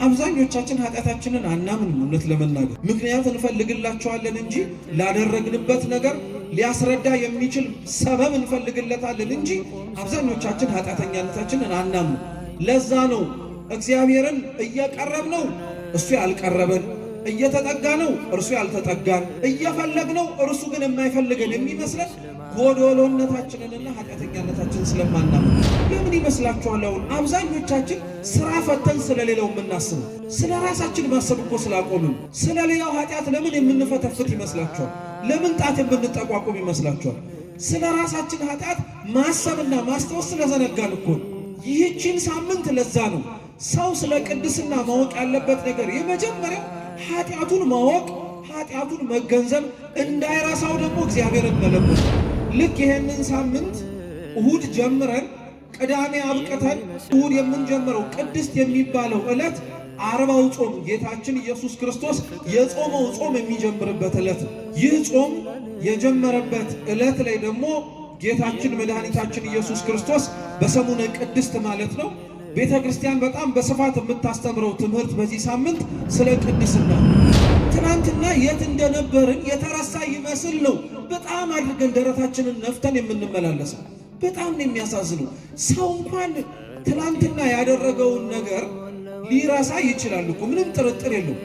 አብዛኞቻችን ኃጢአታችንን አናምንም። እውነት ለመናገር ምክንያት እንፈልግላቸዋለን እንጂ ላደረግንበት ነገር ሊያስረዳ የሚችል ሰበብ እንፈልግለታለን እንጂ አብዛኞቻችን ኃጢአተኛነታችንን አናምንም። ለዛ ነው እግዚአብሔርን እየቀረብነው እሱ ያልቀረበን፣ እየተጠጋነው እርሱ ያልተጠጋን፣ እየፈለግነው እርሱ ግን የማይፈልገን የሚመስለን ጎዶሎነታችንንና ኃጢአተኛነታችንን ስለማናምን። ለምን ይመስላችኋል? አሁን አብዛኞቻችን ስራ ፈተን ስለሌላው የምናስበው ስለ ራሳችን ማሰብ እኮ ስላቆምን፣ ስለ ሌላው ኃጢአት ለምን የምንፈተፍት ይመስላችኋል? ለምን ጣት የምንጠቋቁም ይመስላችኋል? ስለ ራሳችን ኃጢአት ማሰብና ማስታወስ ስለዘነጋን እኮ ነው። ይህችን ሳምንት ለዛ ነው ሰው ስለ ቅድስና ማወቅ ያለበት ነገር የመጀመሪያው ኃጢአቱን ማወቅ፣ ኃጢአቱን መገንዘብ፣ እንዳይረሳው ደግሞ እግዚአብሔርን መለመን። ልክ ይሄንን ሳምንት እሁድ ጀምረን ቅዳሜ አብቅተን እሁድ የምንጀምረው ቅድስት የሚባለው ዕለት አርባው ጾም ጌታችን ኢየሱስ ክርስቶስ የጾመው ጾም የሚጀምርበት ዕለት ነው። ይህ ጾም የጀመረበት ዕለት ላይ ደግሞ ጌታችን መድኃኒታችን ኢየሱስ ክርስቶስ በሰሙነ ቅድስት ማለት ነው፣ ቤተ ክርስቲያን በጣም በስፋት የምታስተምረው ትምህርት በዚህ ሳምንት ስለ ቅድስና ነው። ትናንትና የት እንደነበርን የተረሳ ይመስል ነው በጣም አድርገን ደረታችንን ነፍተን የምንመላለሰው። በጣም ነው የሚያሳዝነው። ሰው እንኳን ትናንትና ያደረገውን ነገር ሊረሳ ይችላል እኮ፣ ምንም ጥርጥር የለውም።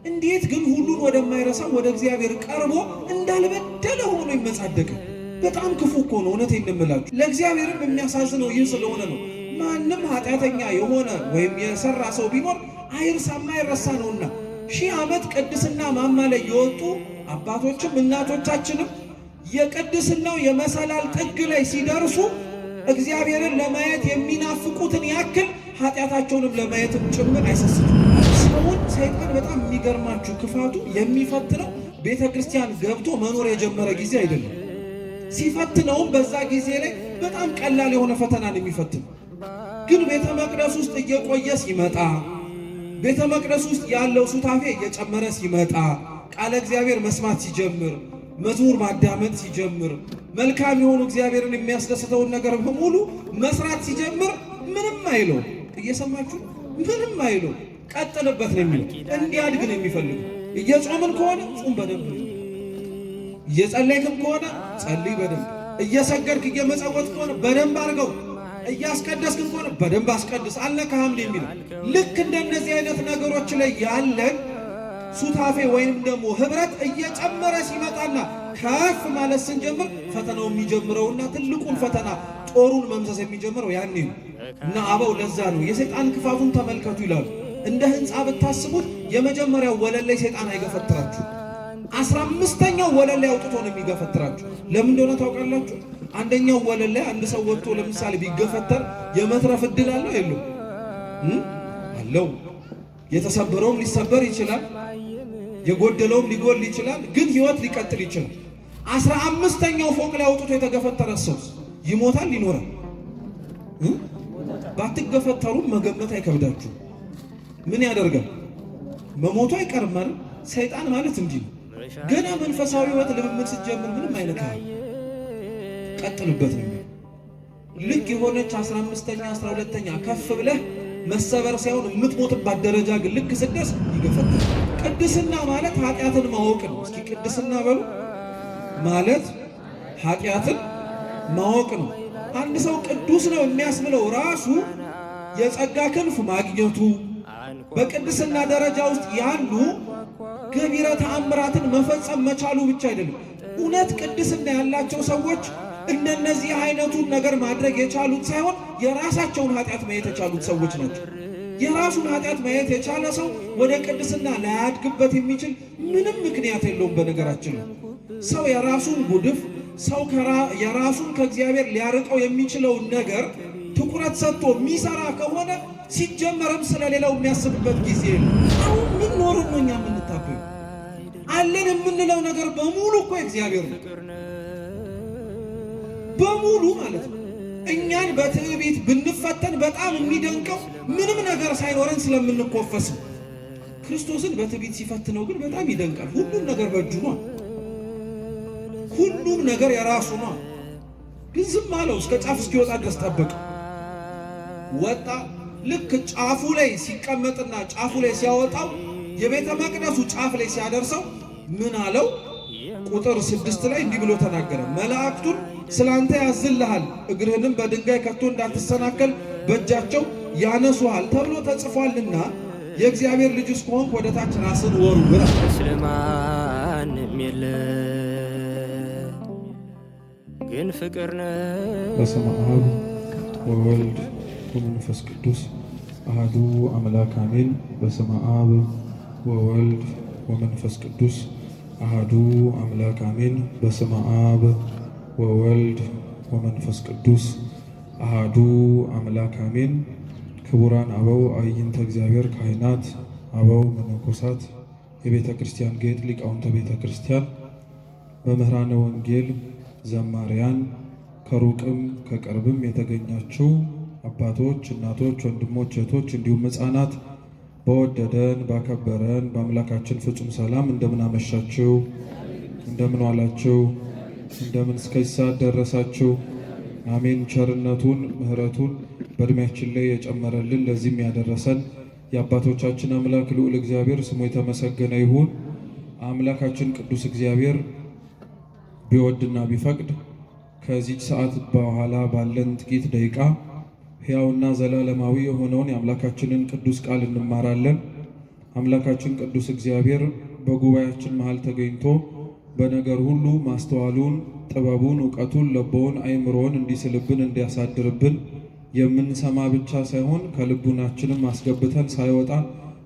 እንዴት ግን ሁሉን ወደማይረሳው ወደ እግዚአብሔር ቀርቦ እንዳልበደለ ሆኖ ይመጻደቃል? በጣም ክፉ እኮ ነው። እውነቴን ነው የምላችሁ። ለእግዚአብሔርም የሚያሳዝነው ይህ ስለሆነ ነው። ማንም ኃጢአተኛ የሆነ ወይም የሰራ ሰው ቢኖር አይርሳ፣ የማይረሳ ነውና 1000 ዓመት ቅድስና ማማ ላይ የወጡ አባቶችም እናቶቻችንም የቅድስናው የመሰላል ጥግ ላይ ሲደርሱ እግዚአብሔርን ለማየት የሚናፍቁትን ያክል ኃጢአታቸውንም ለማየትም ጭምር አይሰስቱም። ሰውን ሰይጣን በጣም የሚገርማችሁ ክፋቱ የሚፈትነው ቤተ ክርስቲያን ገብቶ መኖር የጀመረ ጊዜ አይደለም። ሲፈትነውም በዛ ጊዜ ላይ በጣም ቀላል የሆነ ፈተና ነው የሚፈትነው። ግን ቤተ መቅደስ ውስጥ እየቆየ ሲመጣ፣ ቤተ መቅደስ ውስጥ ያለው ሱታፌ እየጨመረ ሲመጣ፣ ቃለ እግዚአብሔር መስማት ሲጀምር፣ መዝሙር ማዳመጥ ሲጀምር፣ መልካም የሆኑ እግዚአብሔርን የሚያስደስተውን ነገር በሙሉ መስራት ሲጀምር ምንም አይለው። እየሰማችሁ፣ ምንም አይለው። ቀጥልበት ነው የሚለው። እንዲያድግ ነው የሚፈልገው። እየጾምን ከሆነ ጹም በደንብ፣ እየጸለይክም ከሆነ ጸልይ በደንብ፣ እየሰገድክ እየመጸወትክ ከሆነ በደንብ አድርገው፣ እያስቀደስክም ከሆነ በደንብ አስቀድስ። አልነካህም ነው የሚለው። ልክ እንደነዚህ አይነት ነገሮች ላይ ያለን ሱታፌ ወይም ደግሞ ህብረት እየጨመረ ሲመጣና ከፍ ማለት ስንጀምር ፈተናው የሚጀምረውና ትልቁን ፈተና ጦሩን መምዘዝ የሚጀምረው ያኔ ነው። እና አበው ለዛ ነው የሰይጣን ክፋቱን ተመልከቱ ይላሉ። እንደ ህንፃ ብታስቡት የመጀመሪያው ወለል ላይ ሰይጣን አይገፈትራችሁ። 15ኛው ወለል ላይ አውጥቶ ነው የሚገፈትራችሁ። ለምን እንደሆነ ታውቃላችሁ? አንደኛው ወለል ላይ አንድ ሰው ወጥቶ ለምሳሌ ቢገፈተር የመትረፍ እድል አለው የለውም? አለው። የተሰበረውም ሊሰበር ይችላል፣ የጎደለውም ሊጎል ይችላል፣ ግን ህይወት ሊቀጥል ይችላል። 15ኛው ፎቅ ላይ አውጥቶ የተገፈተረ ሰው ይሞታል ይኖራል? ባትገፈተሩም መገመት አይከብዳችሁ። ምን ያደርጋል? መሞቱ አይቀርም አይደል? ሰይጣን ማለት እንዲህ ነው። ገና መንፈሳዊ ህይወት ልምምድ ስትጀምር ምንም አይነካህም። ቀጥልበት ነው። ልክ የሆነች 15ኛ 12ኛ ከፍ ብለህ መሰበር ሳይሆን የምትሞትባት ደረጃ ግን ልክ ስትደርስ ይገፈታል። ቅድስና ማለት ኃጢአትን ማወቅ ነው። እስኪ ቅድስና በሉ። ማለት ኃጢአትን ማወቅ ነው። አንድ ሰው ቅዱስ ነው የሚያስብለው ራሱ የጸጋ ክንፍ ማግኘቱ፣ በቅድስና ደረጃ ውስጥ ያሉ ገቢረ ተአምራትን መፈጸም መቻሉ ብቻ አይደለም። እውነት ቅድስና ያላቸው ሰዎች እንደነዚህ አይነቱን ነገር ማድረግ የቻሉት ሳይሆን የራሳቸውን ኃጢአት ማየት የቻሉት ሰዎች ናቸው። የራሱን ኃጢአት ማየት የቻለ ሰው ወደ ቅድስና ላያድግበት የሚችል ምንም ምክንያት የለውም። በነገራችን ነው ሰው የራሱን ጉድፍ፣ ሰው የራሱን ከእግዚአብሔር ሊያርቀው የሚችለውን ነገር ትኩረት ሰጥቶ የሚሰራ ከሆነ ሲጀመርም ስለሌላው የሚያስብበት ጊዜ የለም። አሁን ምን ኖርን ነው እኛ የምንታበዩ? አለን የምንለው ነገር በሙሉ እኮ እግዚአብሔር ነው፣ በሙሉ ማለት ነው። እኛን በትዕቢት ብንፈተን በጣም የሚደንቀው ምንም ነገር ሳይኖረን ስለምንኮፈስ ነው። ክርስቶስን በትዕቢት ሲፈትነው ግን በጣም ይደንቃል። ሁሉም ነገር በእጁ ነው። ሁሉም ነገር የራሱ ነው። ግን ዝም አለው። እስከ ጫፍ እስኪወጣ ድረስ ጠበቀ። ወጣ። ልክ ጫፉ ላይ ሲቀመጥና ጫፉ ላይ ሲያወጣው የቤተ መቅደሱ ጫፍ ላይ ሲያደርሰው ምን አለው? ቁጥር 6 ላይ እንዲህ ብሎ ተናገረ። መላእክቱን ስላንተ ያዝልሃል፣ እግርህንም በድንጋይ ከቶ እንዳትሰናከል በእጃቸው ያነሱሃል ተብሎ ተጽፏልና የእግዚአብሔር ልጅ እስከሆንክ ወደ ታች ራስን ወርውር። ስለማንም የለ ግን ፍቅር ነው። በስመ አብ ወወልድ ወመንፈስ ቅዱስ አሐዱ አምላክ አሜን። በስመ አብ ወወልድ ወመንፈስ ቅዱስ አሐዱ አምላክ አሜን። በስመ አብ ወወልድ ወመንፈስ ቅዱስ አሐዱ አምላክ አሜን። ክቡራን አበው አይንተ እግዚአብሔር ካህናት፣ አበው መነኮሳት፣ የቤተ ክርስቲያን ጌጥ ሊቃውንተ ቤተ ክርስቲያን፣ መምህራነ ወንጌል፣ ዘማሪያን፣ ከሩቅም ከቅርብም የተገኛችሁ አባቶች፣ እናቶች፣ ወንድሞች፣ እህቶች እንዲሁም ሕፃናት በወደደን ባከበረን በአምላካችን ፍጹም ሰላም እንደምን አመሻችሁ? እንደምን ዋላችሁ? እንደምን እስከዚህ ሰዓት ደረሳችሁ? አሜን። ቸርነቱን ምሕረቱን በእድሜያችን ላይ የጨመረልን ለዚህም ያደረሰን የአባቶቻችን አምላክ ልዑል እግዚአብሔር ስሙ የተመሰገነ ይሁን። አምላካችን ቅዱስ እግዚአብሔር ቢወድና ቢፈቅድ ከዚች ሰዓት በኋላ ባለን ጥቂት ደቂቃ ሕያውና ዘላለማዊ የሆነውን የአምላካችንን ቅዱስ ቃል እንማራለን። አምላካችን ቅዱስ እግዚአብሔር በጉባኤያችን መሃል ተገኝቶ በነገር ሁሉ ማስተዋሉን፣ ጥበቡን፣ እውቀቱን፣ ለቦውን፣ አእምሮውን እንዲስልብን እንዲያሳድርብን የምንሰማ ብቻ ሳይሆን ከልቡናችንም አስገብተን ሳይወጣ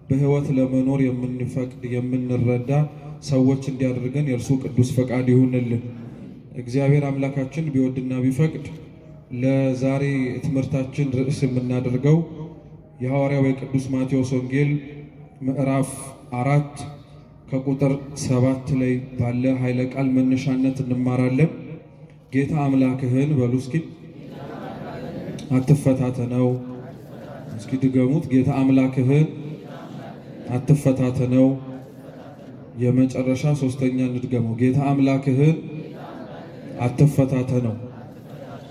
በሕይወት ለመኖር የምንፈቅድ የምንረዳ ሰዎች እንዲያደርገን የእርሱ ቅዱስ ፈቃድ ይሁንልን። እግዚአብሔር አምላካችን ቢወድና ቢፈቅድ ለዛሬ ትምህርታችን ርዕስ የምናደርገው የሐዋርያው የቅዱስ ማቴዎስ ወንጌል ምዕራፍ 4 ከቁጥር 7 ላይ ባለ ኃይለ ቃል መነሻነት እንማራለን። ጌታ አምላክህን በሉ እስኪ አትፈታተነው። እስኪ ድገሙት። ጌታ አምላክህን አትፈታተነው። የመጨረሻ ሶስተኛ እንድገመው። ጌታ አምላክህን አትፈታተነው።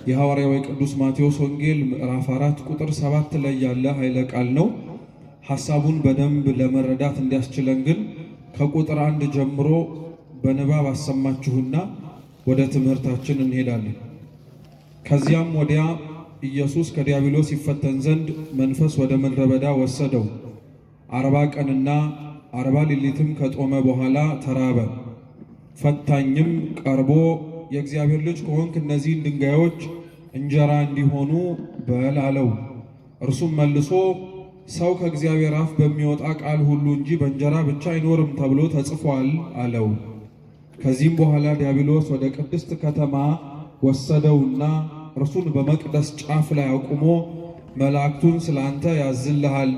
የሐዋርያው የቅዱስ ማቴዎስ ወንጌል ምዕራፍ 4 ቁጥር 7 ላይ ያለ ኃይለ ቃል ነው። ሐሳቡን በደንብ ለመረዳት እንዲያስችለን ግን ከቁጥር 1 ጀምሮ በንባብ አሰማችሁና ወደ ትምህርታችን እንሄዳለን። ከዚያም ወዲያ ኢየሱስ ከዲያብሎስ ይፈተን ዘንድ መንፈስ ወደ ምድረ በዳ ወሰደው። 40 ቀንና 40 ሌሊትም ከጦመ በኋላ ተራበ። ፈታኝም ቀርቦ የእግዚአብሔር ልጅ ከሆንክ እነዚህን ድንጋዮች እንጀራ እንዲሆኑ በል አለው። እርሱም መልሶ ሰው ከእግዚአብሔር አፍ በሚወጣ ቃል ሁሉ እንጂ በእንጀራ ብቻ አይኖርም ተብሎ ተጽፏል አለው። ከዚህም በኋላ ዲያብሎስ ወደ ቅድስት ከተማ ወሰደውና እርሱን በመቅደስ ጫፍ ላይ አቁሞ መላእክቱን ስለ አንተ ያዝልሃል፣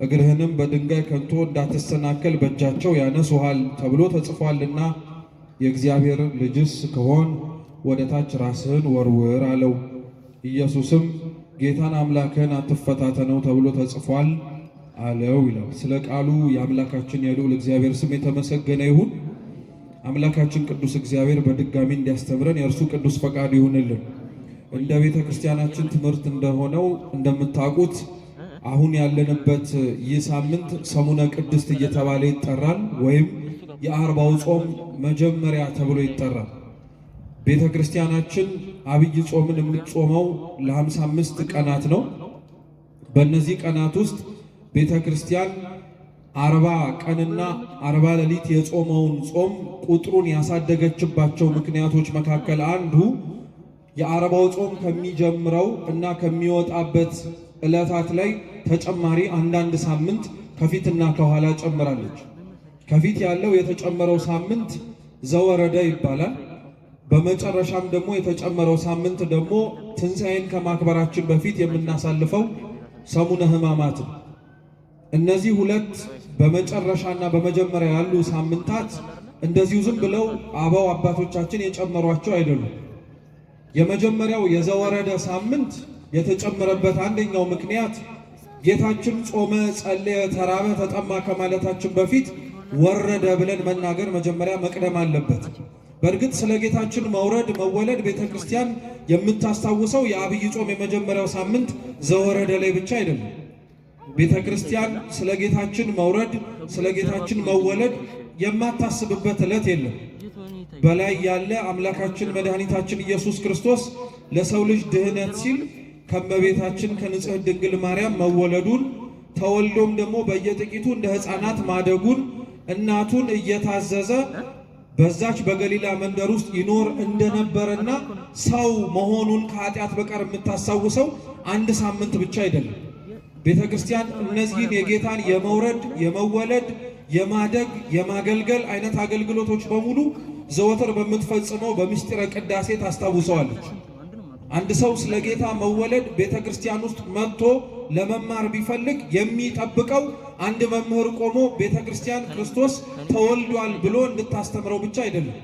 እግርህንም በድንጋይ ከንቶ እንዳትሰናከል በእጃቸው ያነሱሃል ተብሎ ተጽፏልና የእግዚአብሔር ልጅስ ከሆን ወደ ታች ራስህን ወርውር አለው። ኢየሱስም ጌታን አምላክህን አትፈታተነው ተብሎ ተጽፏል አለው ይላል። ስለ ቃሉ የአምላካችን የልዑል እግዚአብሔር ስም የተመሰገነ ይሁን። አምላካችን ቅዱስ እግዚአብሔር በድጋሚ እንዲያስተምረን የእርሱ ቅዱስ ፈቃድ ይሁንልን። እንደ ቤተ ክርስቲያናችን ትምህርት እንደሆነው እንደምታውቁት አሁን ያለንበት ይህ ሳምንት ሰሙነ ቅድስት እየተባለ ይጠራል፣ ወይም የአርባው ጾም መጀመሪያ ተብሎ ይጠራል። ቤተ ክርስቲያናችን አብይ ጾምን የምትጾመው ለ55 ቀናት ነው። በእነዚህ ቀናት ውስጥ ቤተ ክርስቲያን 40 ቀንና 40 ሌሊት የጾመውን ጾም ቁጥሩን ያሳደገችባቸው ምክንያቶች መካከል አንዱ የአርባው ጾም ከሚጀምረው እና ከሚወጣበት ዕለታት ላይ ተጨማሪ አንዳንድ ሳምንት ከፊትና ከኋላ ጨምራለች። ከፊት ያለው የተጨመረው ሳምንት ዘወረደ ይባላል። በመጨረሻም ደግሞ የተጨመረው ሳምንት ደግሞ ትንሣኤን ከማክበራችን በፊት የምናሳልፈው ሰሙነ ሕማማት ነው። እነዚህ ሁለት በመጨረሻና በመጀመሪያ ያሉ ሳምንታት እንደዚሁ ዝም ብለው አበው አባቶቻችን የጨመሯቸው አይደሉም። የመጀመሪያው የዘወረደ ሳምንት የተጨመረበት አንደኛው ምክንያት ጌታችን ጾመ፣ ጸለየ፣ ተራበ፣ ተጠማ ከማለታችን በፊት ወረደ ብለን መናገር መጀመሪያ መቅደም አለበት። በእርግጥ ስለ ጌታችን መውረድ መወለድ ቤተክርስቲያን የምታስታውሰው የአብይ ጾም የመጀመሪያው ሳምንት ዘወረደ ላይ ብቻ አይደለም። ቤተ ክርስቲያን ስለ ጌታችን መውረድ፣ ስለ ጌታችን መወለድ የማታስብበት ዕለት የለም። በላይ ያለ አምላካችን መድኃኒታችን ኢየሱስ ክርስቶስ ለሰው ልጅ ድህነት ሲል ከመቤታችን ከንጽሕት ድንግል ማርያም መወለዱን፣ ተወልዶም ደግሞ በየጥቂቱ እንደ ሕፃናት ማደጉን፣ እናቱን እየታዘዘ በዛች በገሊላ መንደር ውስጥ ይኖር እንደነበረና ሰው መሆኑን ከኃጢአት በቀር የምታስታውሰው አንድ ሳምንት ብቻ አይደለም። ቤተ ክርስቲያን እነዚህን የጌታን የመውረድ፣ የመወለድ፣ የማደግ፣ የማገልገል አይነት አገልግሎቶች በሙሉ ዘወትር በምትፈጽመው በምስጢረ ቅዳሴ ታስታውሰዋለች። አንድ ሰው ስለ ጌታ መወለድ ቤተ ክርስቲያን ውስጥ መጥቶ ለመማር ቢፈልግ የሚጠብቀው አንድ መምህር ቆሞ ቤተ ክርስቲያን ክርስቶስ ተወልዷል ብሎ እንድታስተምረው ብቻ አይደለም።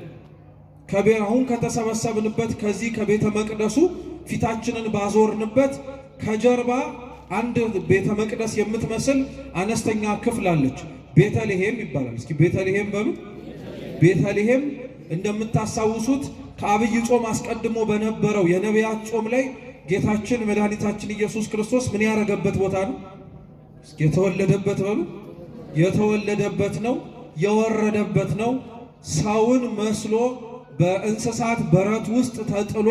አሁን ከተሰበሰብንበት ከዚህ ከቤተ መቅደሱ ፊታችንን ባዞርንበት ከጀርባ አንድ ቤተ መቅደስ የምትመስል አነስተኛ ክፍል አለች። ቤተልሔም ይባላል። እስኪ ቤተልሔም በሉ። ቤተልሔም እንደምታስታውሱት ከአብይ ጾም አስቀድሞ በነበረው የነቢያት ጾም ላይ ጌታችን መድኃኒታችን ኢየሱስ ክርስቶስ ምን ያደረገበት ቦታ ነው? እስኪ የተወለደበት በሉ። የተወለደበት ነው፣ የወረደበት ነው። ሰውን መስሎ በእንስሳት በረት ውስጥ ተጥሎ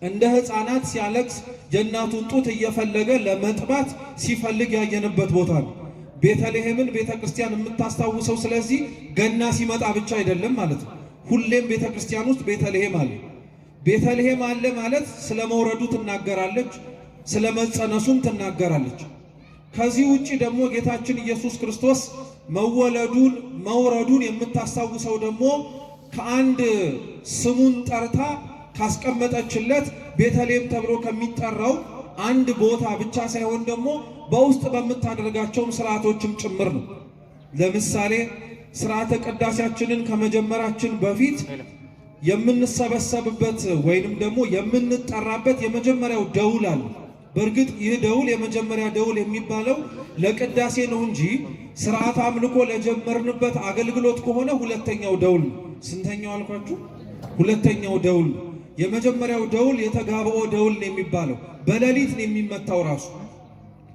እንደ ሕፃናት ሲያለቅስ የእናቱን ጡት እየፈለገ ለመጥባት ሲፈልግ ያየንበት ቦታ ነው። ቤተልሔምን ቤተ ክርስቲያን የምታስታውሰው ስለዚህ ገና ሲመጣ ብቻ አይደለም ማለት ነው። ሁሌም ቤተ ክርስቲያን ውስጥ ቤተልሔም አለ። ቤተልሔም አለ ማለት ስለ መውረዱ ትናገራለች፣ ስለ መጸነሱም ትናገራለች። ከዚህ ውጪ ደግሞ ጌታችን ኢየሱስ ክርስቶስ መወለዱን መውረዱን የምታስታውሰው ደግሞ ከአንድ ስሙን ጠርታ ካስቀመጠችለት ቤተልሔም ተብሎ ከሚጠራው አንድ ቦታ ብቻ ሳይሆን ደግሞ በውስጥ በምታደርጋቸውም ስርዓቶችም ጭምር ነው። ለምሳሌ ስርዓተ ቅዳሴያችንን ከመጀመራችን በፊት የምንሰበሰብበት ወይንም ደግሞ የምንጠራበት የመጀመሪያው ደውል አለ። በእርግጥ ይህ ደውል የመጀመሪያ ደውል የሚባለው ለቅዳሴ ነው እንጂ ስርዓተ አምልኮ ለጀመርንበት አገልግሎት ከሆነ ሁለተኛው ደውል ነው። ስንተኛው አልኳችሁ? ሁለተኛው ደውል ነው። የመጀመሪያው ደውል የተጋብኦ ደውል ነው የሚባለው። በሌሊት ነው የሚመታው፣ ራሱ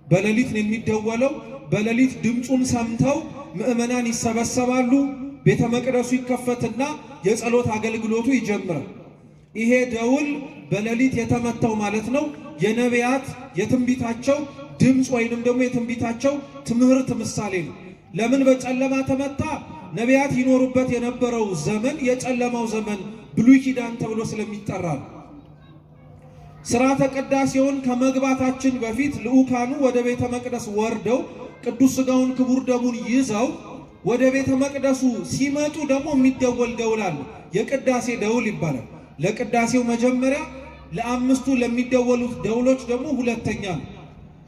በሌሊት ነው የሚደወለው። በሌሊት ድምፁን ሰምተው ምዕመናን ይሰበሰባሉ። ቤተ መቅደሱ ይከፈትና የጸሎት አገልግሎቱ ይጀምራል። ይሄ ደውል በሌሊት የተመታው ማለት ነው የነቢያት የትንቢታቸው ድምፅ ወይንም ደግሞ የትንቢታቸው ትምህርት ምሳሌ ነው። ለምን በጨለማ ተመታ? ነቢያት ይኖሩበት የነበረው ዘመን የጨለማው ዘመን ብሉይ ኪዳን ተብሎ ስለሚጠራ ነው። ሥርዓተ ቅዳሴውን ከመግባታችን በፊት ልዑካኑ ወደ ቤተ መቅደስ ወርደው ቅዱስ ሥጋውን ክቡር ደሙን ይዘው ወደ ቤተ መቅደሱ ሲመጡ ደግሞ የሚደወል ደውል አለ። የቅዳሴ ደውል ይባላል። ለቅዳሴው መጀመሪያ፣ ለአምስቱ ለሚደወሉት ደውሎች ደግሞ ሁለተኛ ነው።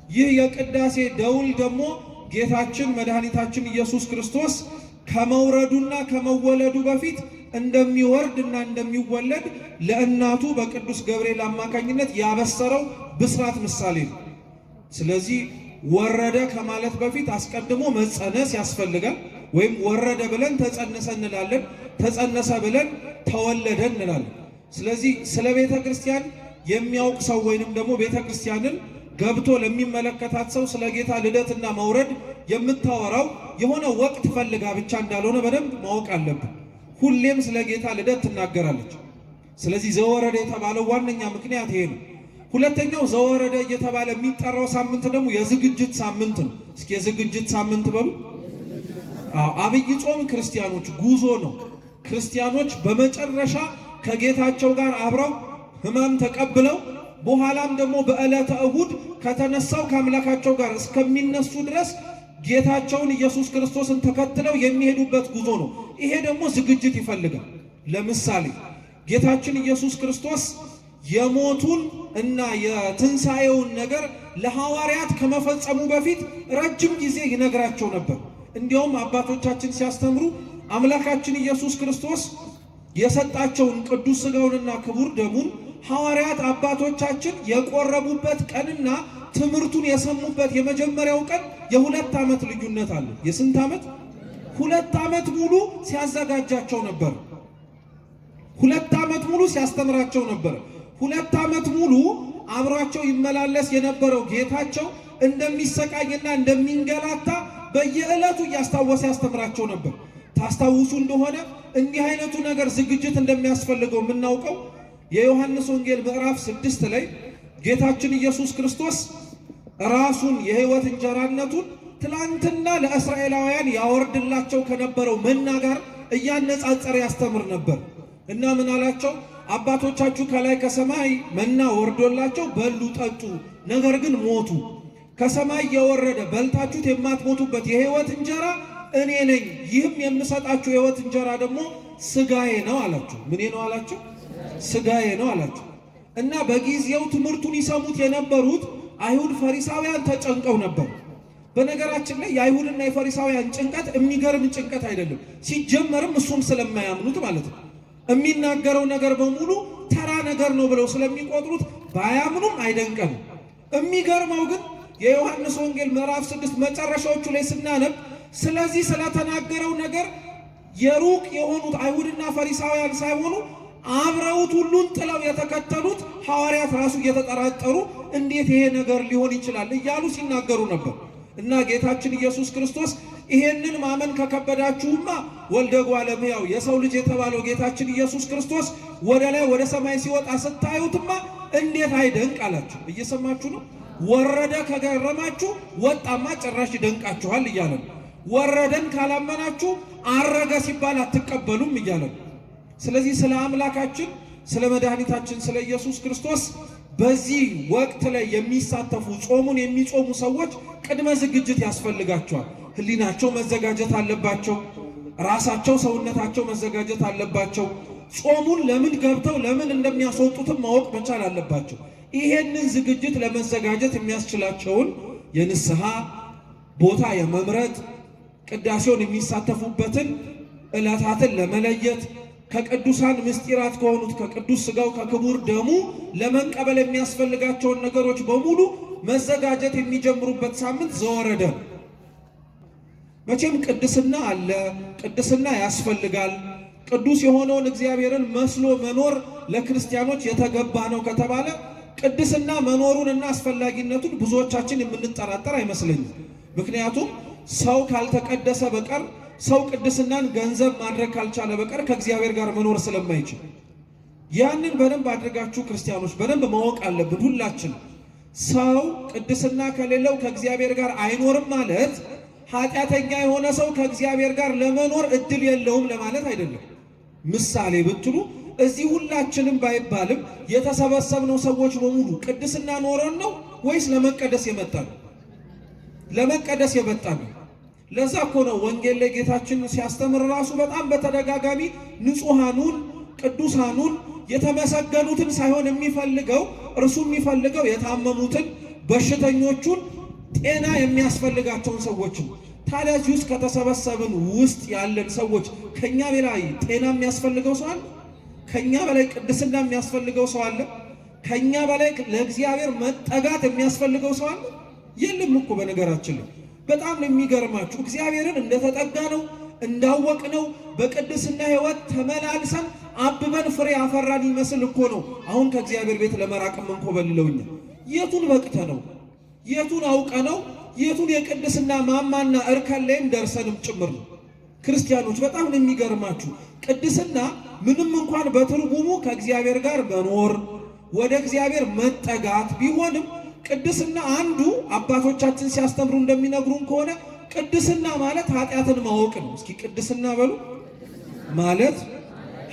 ይህ የቅዳሴ ደውል ደግሞ ጌታችን መድኃኒታችን ኢየሱስ ክርስቶስ ከመውረዱና ከመወለዱ በፊት እንደሚወርድ እና እንደሚወለድ ለእናቱ በቅዱስ ገብርኤል አማካኝነት ያበሰረው ብስራት ምሳሌ ነው። ስለዚህ ወረደ ከማለት በፊት አስቀድሞ መጸነስ ያስፈልጋል። ወይም ወረደ ብለን ተጸነሰ እንላለን፣ ተጸነሰ ብለን ተወለደ እንላለን። ስለዚህ ስለ ቤተ ክርስቲያን የሚያውቅ ሰው ወይንም ደግሞ ቤተ ክርስቲያንን ገብቶ ለሚመለከታት ሰው ስለ ጌታ ልደትና መውረድ የምታወራው የሆነ ወቅት ፈልጋ ብቻ እንዳልሆነ በደንብ ማወቅ አለብን። ሁሌም ስለ ጌታ ልደት ትናገራለች። ስለዚህ ዘወረደ የተባለው ዋነኛ ምክንያት ይሄ ነው። ሁለተኛው ዘወረደ እየተባለ የሚጠራው ሳምንት ደግሞ የዝግጅት ሳምንት ነው። እስኪ የዝግጅት ሳምንት በሉ። አዎ፣ አብይ ጾም ክርስቲያኖች ጉዞ ነው። ክርስቲያኖች በመጨረሻ ከጌታቸው ጋር አብረው ሕማም ተቀብለው በኋላም ደግሞ በዕለተ እሁድ ከተነሳው ከአምላካቸው ጋር እስከሚነሱ ድረስ ጌታቸውን ኢየሱስ ክርስቶስን ተከትለው የሚሄዱበት ጉዞ ነው። ይሄ ደግሞ ዝግጅት ይፈልጋል። ለምሳሌ ጌታችን ኢየሱስ ክርስቶስ የሞቱን እና የትንሣኤውን ነገር ለሐዋርያት ከመፈጸሙ በፊት ረጅም ጊዜ ይነግራቸው ነበር። እንዲያውም አባቶቻችን ሲያስተምሩ አምላካችን ኢየሱስ ክርስቶስ የሰጣቸውን ቅዱስ ሥጋውንና ክቡር ደሙን ሐዋርያት አባቶቻችን የቆረቡበት ቀንና ትምህርቱን የሰሙበት የመጀመሪያው ቀን የ2 ዓመት ልዩነት አለ። የስንት ዓመት? 2 ዓመት ሙሉ ሲያዘጋጃቸው ነበር። 2 ዓመት ሙሉ ሲያስተምራቸው ነበር። 2 ዓመት ሙሉ አብሯቸው ይመላለስ የነበረው ጌታቸው እንደሚሰቃይና እንደሚንገላታ በየዕለቱ እያስታወሰ ያስተምራቸው ነበር። ታስታውሱ እንደሆነ እንዲህ አይነቱ ነገር ዝግጅት እንደሚያስፈልገው የምናውቀው የዮሐንስ ወንጌል ምዕራፍ 6 ላይ ጌታችን ኢየሱስ ክርስቶስ ራሱን የሕይወት እንጀራነቱን ትላንትና ለእስራኤላውያን ያወርድላቸው ከነበረው መና ጋር እያነጻጸረ ያስተምር ነበር እና ምን አላቸው? አባቶቻችሁ ከላይ ከሰማይ መና ወርዶላቸው በሉ፣ ጠጡ፣ ነገር ግን ሞቱ። ከሰማይ የወረደ በልታችሁት የማትሞቱበት የሕይወት እንጀራ እኔ ነኝ። ይህም የምሰጣችሁ የሕይወት እንጀራ ደግሞ ስጋዬ ነው አላቸው። ምኔ ነው አላቸው? ስጋዬ ነው አላቸው። እና በጊዜው ትምህርቱን ይሰሙት የነበሩት አይሁድ ፈሪሳውያን ተጨንቀው ነበር። በነገራችን ላይ የአይሁድና የፈሪሳውያን ጭንቀት የሚገርም ጭንቀት አይደለም። ሲጀመርም እሱን ስለማያምኑት ማለት ነው። የሚናገረው ነገር በሙሉ ተራ ነገር ነው ብለው ስለሚቆጥሩት ባያምኑም አይደንቀም። የሚገርመው ግን የዮሐንስ ወንጌል ምዕራፍ 6 መጨረሻዎቹ ላይ ስናነብ ስለዚህ ስለተናገረው ነገር የሩቅ የሆኑት አይሁድና ፈሪሳውያን ሳይሆኑ አብረውት ሁሉን ጥለው የተከተሉት ሐዋርያት ራሱ እየተጠራጠሩ እንዴት ይሄ ነገር ሊሆን ይችላል እያሉ ሲናገሩ ነበር። እና ጌታችን ኢየሱስ ክርስቶስ ይሄንን ማመን ከከበዳችሁማ ወልደ እጓለ እመሕያው የሰው ልጅ የተባለው ጌታችን ኢየሱስ ክርስቶስ ወደ ላይ ወደ ሰማይ ሲወጣ ስታዩትማ እንዴት አይደንቅ አላችሁ። እየሰማችሁ ነው። ወረደ ከገረማችሁ ወጣማ ጭራሽ ይደንቃችኋል እያለ ነው። ወረደን ካላመናችሁ አረገ ሲባል አትቀበሉም እያለ ነው። ስለዚህ ስለ አምላካችን ስለ መድኃኒታችን ስለ ኢየሱስ ክርስቶስ በዚህ ወቅት ላይ የሚሳተፉ ጾሙን የሚጾሙ ሰዎች ቅድመ ዝግጅት ያስፈልጋቸዋል። ሕሊናቸው መዘጋጀት አለባቸው። ራሳቸው ሰውነታቸው መዘጋጀት አለባቸው። ጾሙን ለምን ገብተው ለምን እንደሚያስወጡትም ማወቅ መቻል አለባቸው። ይሄንን ዝግጅት ለመዘጋጀት የሚያስችላቸውን የንስሐ ቦታ የመምረጥ ቅዳሴውን የሚሳተፉበትን ዕለታትን ለመለየት ከቅዱሳን ምስጢራት ከሆኑት ከቅዱስ ሥጋው ከክቡር ደሙ ለመቀበል የሚያስፈልጋቸውን ነገሮች በሙሉ መዘጋጀት የሚጀምሩበት ሳምንት ዘወረደ። መቼም ቅድስና አለ፣ ቅድስና ያስፈልጋል። ቅዱስ የሆነውን እግዚአብሔርን መስሎ መኖር ለክርስቲያኖች የተገባ ነው ከተባለ ቅድስና መኖሩንና አስፈላጊነቱን ብዙዎቻችን የምንጠራጠር አይመስለኝም። ምክንያቱም ሰው ካልተቀደሰ በቀር፣ ሰው ቅድስናን ገንዘብ ማድረግ ካልቻለ በቀር ከእግዚአብሔር ጋር መኖር ስለማይችል ያንን በደንብ አድርጋችሁ ክርስቲያኖች በደንብ ማወቅ አለብን ሁላችን። ሰው ቅድስና ከሌለው ከእግዚአብሔር ጋር አይኖርም ማለት ኃጢአተኛ የሆነ ሰው ከእግዚአብሔር ጋር ለመኖር እድል የለውም ለማለት አይደለም። ምሳሌ ብትሉ እዚህ ሁላችንም ባይባልም የተሰበሰብነው ሰዎች በሙሉ ቅድስና ኖረን ነው ወይስ ለመቀደስ የመጣ ነው? ለመቀደስ የመጣ ነው። ለዛ እኮ ነው ወንጌል ላይ ጌታችን ሲያስተምር ራሱ በጣም በተደጋጋሚ ንጹሐኑን ቅዱሳኑን የተመሰገኑትን ሳይሆን የሚፈልገው፣ እርሱ የሚፈልገው የታመሙትን፣ በሽተኞቹን፣ ጤና የሚያስፈልጋቸውን ሰዎች ነው። ታዲያ እዚህ ውስጥ ከተሰበሰብን ውስጥ ያለን ሰዎች ከኛ በላይ ጤና የሚያስፈልገው ሰው አለ? ከኛ በላይ ቅድስና የሚያስፈልገው ሰው አለ? ከኛ በላይ ለእግዚአብሔር መጠጋት የሚያስፈልገው ሰው አለ? የለም እኮ። በነገራችን ላይ በጣም ነው የሚገርማችሁ። እግዚአብሔርን እንደተጠጋ ነው እንዳወቅ ነው በቅድስና ሕይወት ተመላልሰን አብበን ፍሬ አፈራን ይመስል እኮ ነው አሁን ከእግዚአብሔር ቤት ለመራቅ የምንኮበልለው እኛ። የቱን በቅተ ነው? የቱን አውቀ ነው? የቱን የቅድስና ማማና እርከን ላይም ደርሰንም ጭምር ነው። ክርስቲያኖች በጣም ነው የሚገርማችሁ። ቅድስና ምንም እንኳን በትርጉሙ ከእግዚአብሔር ጋር መኖር ወደ እግዚአብሔር መጠጋት ቢሆንም ቅድስና አንዱ አባቶቻችን ሲያስተምሩ እንደሚነግሩን ከሆነ ቅድስና ማለት ኃጢአትን ማወቅ ነው። እስኪ ቅድስና በሉ። ማለት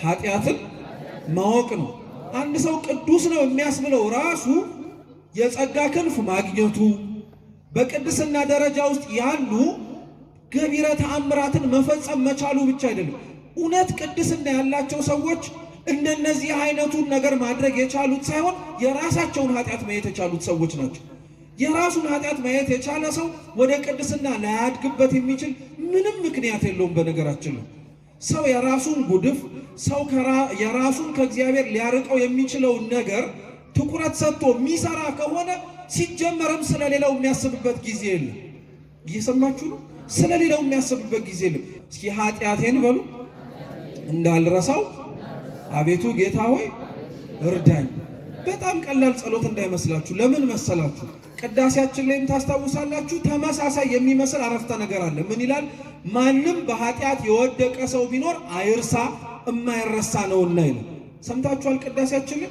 ኃጢአትን ማወቅ ነው። አንድ ሰው ቅዱስ ነው የሚያስብለው ራሱ የጸጋ ክንፍ ማግኘቱ፣ በቅድስና ደረጃ ውስጥ ያሉ ገቢረ ተአምራትን መፈጸም መቻሉ ብቻ አይደለም። እውነት ቅድስና ያላቸው ሰዎች እንደነዚህ አይነቱን ነገር ማድረግ የቻሉት ሳይሆን የራሳቸውን ኃጢአት ማየት የቻሉት ሰዎች ናቸው። የራሱን ኃጢአት ማየት የቻለ ሰው ወደ ቅድስና ላያድግበት የሚችል ምንም ምክንያት የለውም። በነገራችን ነው ሰው የራሱን ጉድፍ፣ ሰው የራሱን ከእግዚአብሔር ሊያርቀው የሚችለውን ነገር ትኩረት ሰጥቶ የሚሰራ ከሆነ ሲጀመርም ስለሌላው የሚያስብበት ጊዜ የለም። እየሰማችሁ ነው? ስለሌላው የሚያስብበት ጊዜ የለም። እስኪ ኃጢአቴን በሉ እንዳልረሳው አቤቱ ጌታ ሆይ እርዳኝ። በጣም ቀላል ጸሎት እንዳይመስላችሁ። ለምን መሰላችሁ? ቅዳሴያችን ላይም ታስታውሳላችሁ፣ ተመሳሳይ የሚመስል አረፍተ ነገር አለ። ምን ይላል? ማንም በኃጢአት የወደቀ ሰው ቢኖር አይርሳ፣ እማይረሳ ነውና ይላል። ሰምታችኋል? ቅዳሴያችን ላይ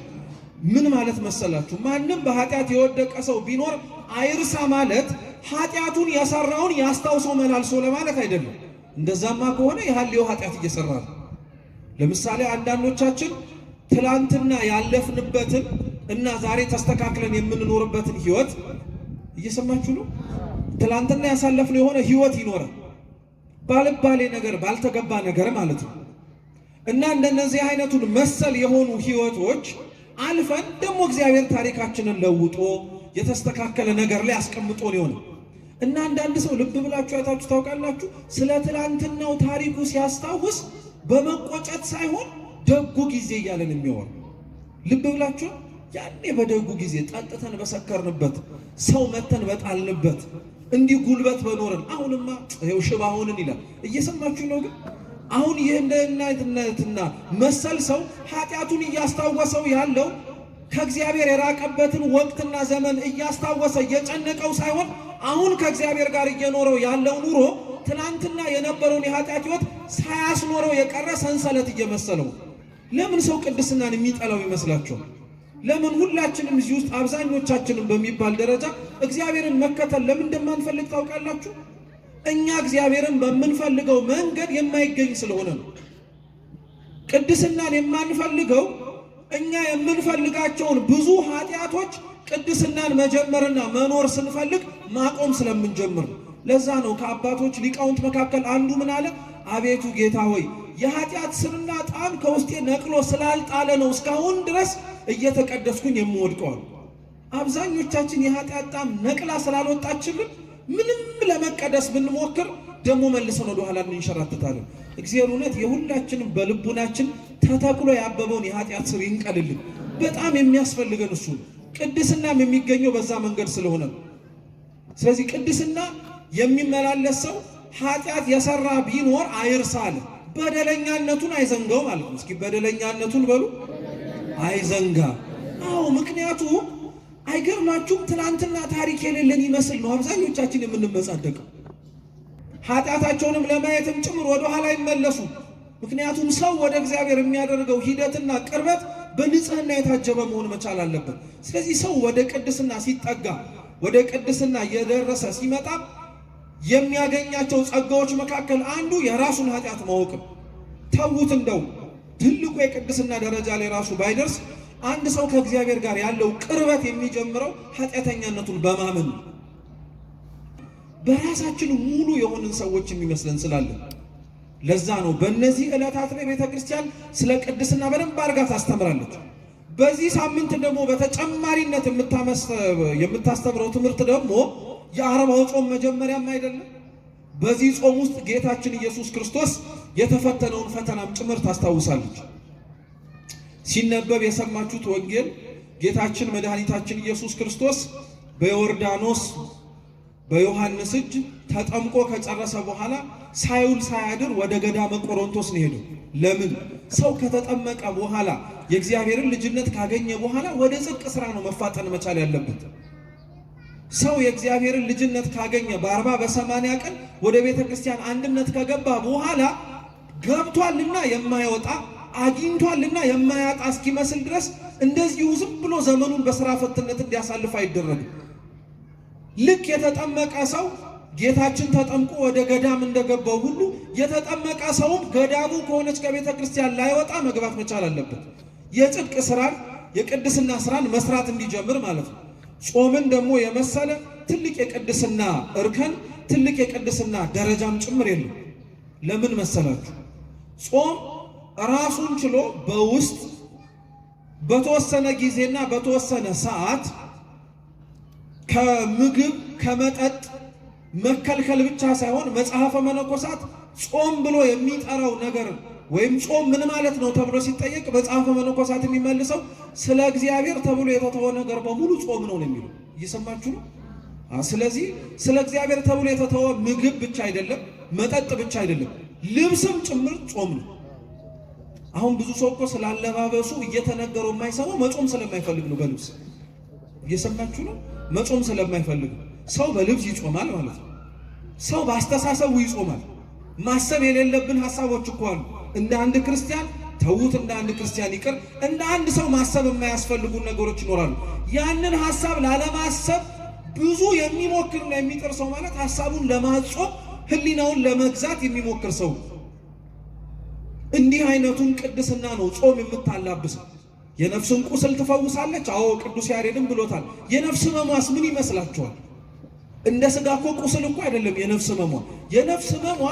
ምን ማለት መሰላችሁ? ማንም በኃጢአት የወደቀ ሰው ቢኖር አይርሳ ማለት ኃጢአቱን የሰራውን ያስታውሰው መላልሶ ለማለት አይደለም። እንደዛማ ከሆነ የሐልዮ ኃጢአት እየሰራ ነው። ለምሳሌ አንዳንዶቻችን ትላንትና ያለፍንበትን እና ዛሬ ተስተካክለን የምንኖርበትን ህይወት እየሰማችሁ ነው። ትላንትና ያሳለፍነው የሆነ ህይወት ይኖራል፣ ባልባሌ ነገር፣ ባልተገባ ነገር ማለት ነው። እና እንደነዚህ አይነቱን መሰል የሆኑ ህይወቶች አልፈን ደግሞ እግዚአብሔር ታሪካችንን ለውጦ የተስተካከለ ነገር ላይ አስቀምጦን ይሆናል። እና አንዳንድ ሰው ልብ ብላችሁ አይታችሁ ታውቃላችሁ፣ ስለ ትላንትናው ታሪኩ ሲያስታውስ በመቆጨት ሳይሆን ደጉ ጊዜ እያለን የሚያወራ ልብ ብላችሁ፣ ያኔ በደጉ ጊዜ ጠጥተን በሰከርንበት፣ ሰው መተን በጣልንበት፣ እንዲህ ጉልበት በኖረን፣ አሁንማ ይኸው ሽባ ሆንን ይላል። እየሰማችሁ ነው። ግን አሁን ይህ እንደናይትነትና መሰል ሰው ኃጢአቱን እያስታወሰው ያለው ከእግዚአብሔር የራቀበትን ወቅትና ዘመን እያስታወሰ እየጨነቀው ሳይሆን አሁን ከእግዚአብሔር ጋር እየኖረው ያለው ኑሮ ትናንትና የነበረውን የኃጢአት ሕይወት ሳያስኖረው የቀረ ሰንሰለት እየመሰለው። ለምን ሰው ቅድስናን የሚጠላው ይመስላችኋል? ለምን ሁላችንም እዚህ ውስጥ አብዛኞቻችንም በሚባል ደረጃ እግዚአብሔርን መከተል ለምን እንደማንፈልግ ታውቃላችሁ? እኛ እግዚአብሔርን በምንፈልገው መንገድ የማይገኝ ስለሆነ ነው። ቅድስናን የማንፈልገው እኛ የምንፈልጋቸውን ብዙ ኃጢአቶች ቅድስናን መጀመርና መኖር ስንፈልግ ማቆም ስለምንጀምር ነው። ለዛ ነው ከአባቶች ሊቃውንት መካከል አንዱ ምን አለ? አቤቱ ጌታ ሆይ የኃጢአት ስርና ጣም ከውስጤ ነቅሎ ስላልጣለ ነው እስካሁን ድረስ እየተቀደስኩኝ የምወድቀው። አብዛኞቻችን የኃጢአት ጣም ነቅላ ስላልወጣችልን ምንም ለመቀደስ ብንሞክር ደግሞ መልሰን ወደ ኋላ እንንሸራተታለን። እግዚአብሔር እውነት የሁላችንም በልቡናችን ተተክሎ ያበበውን የኃጢአት ስር ይንቀልልን። በጣም የሚያስፈልገን እሱ ነው። ቅድስናም የሚገኘው በዛ መንገድ ስለሆነ ነው። ስለዚህ ቅድስና የሚመላለስ ሰው ኃጢአት የሰራ ቢኖር አይርሳ አለ። በደለኛነቱን አይዘንጋው ማለት ነው። እስኪ በደለኛነቱን በሉ፣ አይዘንጋ። አዎ፣ ምክንያቱ አይገርማችሁም? ትናንትና ታሪክ የሌለን ይመስል ነው አብዛኞቻችን የምንመጻደቀው። ኃጢአታቸውንም ለማየትም ጭምር ወደ ኋላ ይመለሱ። ምክንያቱም ሰው ወደ እግዚአብሔር የሚያደርገው ሂደትና ቅርበት በንጽህና የታጀበ መሆን መቻል አለበት። ስለዚህ ሰው ወደ ቅድስና ሲጠጋ፣ ወደ ቅድስና እየደረሰ ሲመጣ የሚያገኛቸው ጸጋዎች መካከል አንዱ የራሱን ኃጢአት ማወቅ ነው። ተዉት፣ እንደው ትልቁ የቅድስና ደረጃ ላይ ራሱ ባይደርስ አንድ ሰው ከእግዚአብሔር ጋር ያለው ቅርበት የሚጀምረው ኃጢአተኛነቱን በማመን ነው። በራሳችን ሙሉ የሆንን ሰዎች የሚመስለን ስላለን ለዛ ነው በእነዚህ ዕለታት ላይ ቤተ ክርስቲያን ስለ ቅድስና በደንብ አድርጋ ታስተምራለች። በዚህ ሳምንት ደግሞ በተጨማሪነት የምታስተምረው ትምህርት ደግሞ የአርባው ጾም መጀመሪያም አይደለም። በዚህ ጾም ውስጥ ጌታችን ኢየሱስ ክርስቶስ የተፈተነውን ፈተናም ጭምር ታስታውሳለች። ሲነበብ የሰማችሁት ወንጌል ጌታችን መድኃኒታችን ኢየሱስ ክርስቶስ በዮርዳኖስ በዮሐንስ እጅ ተጠምቆ ከጨረሰ በኋላ ሳይውል ሳያድር ወደ ገዳመ ቆሮንቶስ ነው የሄደው። ለምን? ሰው ከተጠመቀ በኋላ የእግዚአብሔርን ልጅነት ካገኘ በኋላ ወደ ጽድቅ ስራ ነው መፋጠን መቻል ያለበት። ሰው የእግዚአብሔርን ልጅነት ካገኘ በ40 በ80 ቀን ወደ ቤተ ክርስቲያን አንድነት ከገባ በኋላ ገብቷልና የማይወጣ አግኝቷልና የማያጣ እስኪመስል ድረስ እንደዚሁ ዝም ብሎ ዘመኑን በስራ ፈትነት እንዲያሳልፍ አይደረግም። ልክ የተጠመቀ ሰው ጌታችን ተጠምቆ ወደ ገዳም እንደገባው ሁሉ የተጠመቀ ሰውም ገዳሙ ከሆነች ከቤተ ክርስቲያን ላይወጣ መግባት መቻል አለበት። የጽድቅ ስራን የቅድስና ስራን መስራት እንዲጀምር ማለት ነው። ጾምን ደግሞ የመሰለ ትልቅ የቅድስና እርከን ትልቅ የቅድስና ደረጃም ጭምር የለም። ለምን መሰላችሁ? ጾም ራሱን ችሎ በውስጥ በተወሰነ ጊዜና በተወሰነ ሰዓት ከምግብ ከመጠጥ መከልከል ብቻ ሳይሆን መጽሐፈ መነኮሳት ጾም ብሎ የሚጠራው ነገር ወይም ጾም ምን ማለት ነው ተብሎ ሲጠየቅ መጽሐፈ መነኮሳት የሚመልሰው ስለ እግዚአብሔር ተብሎ የተተወ ነገር በሙሉ ጾም ነው የሚለው። እየሰማችሁ ነው። ስለዚህ ስለ እግዚአብሔር ተብሎ የተተወ ምግብ ብቻ አይደለም፣ መጠጥ ብቻ አይደለም፣ ልብስም ጭምር ጾም ነው። አሁን ብዙ ሰው እኮ ስላለባበሱ እየተነገረው የማይሰማው መጾም ስለማይፈልግ ነው። በልብስ እየሰማችሁ ነው። መጾም ስለማይፈልግ ነው። ሰው በልብስ ይጾማል ማለት ነው። ሰው በአስተሳሰቡ ይጾማል። ማሰብ የሌለብን ሀሳቦች እኮ አሉ። እንደ አንድ ክርስቲያን ተዉት፣ እንደ አንድ ክርስቲያን ይቅር፣ እንደ አንድ ሰው ማሰብ የማያስፈልጉ ነገሮች ይኖራሉ። ያንን ሀሳብ ላለማሰብ ብዙ የሚሞክርና የሚጥር ሰው ማለት ሀሳቡን ለማጾም ሕሊናውን ለመግዛት የሚሞክር ሰው እንዲህ አይነቱን ቅድስና ነው ጾም የምታላብሰው። የነፍስን ቁስል ትፈውሳለች። አዎ ቅዱስ ያሬድም ብሎታል። የነፍስ ሕመሟስ ምን ይመስላችኋል? እንደ ስጋ እኮ ቁስል እኮ አይደለም የነፍስ ሕመሟ። የነፍስ ሕመሟ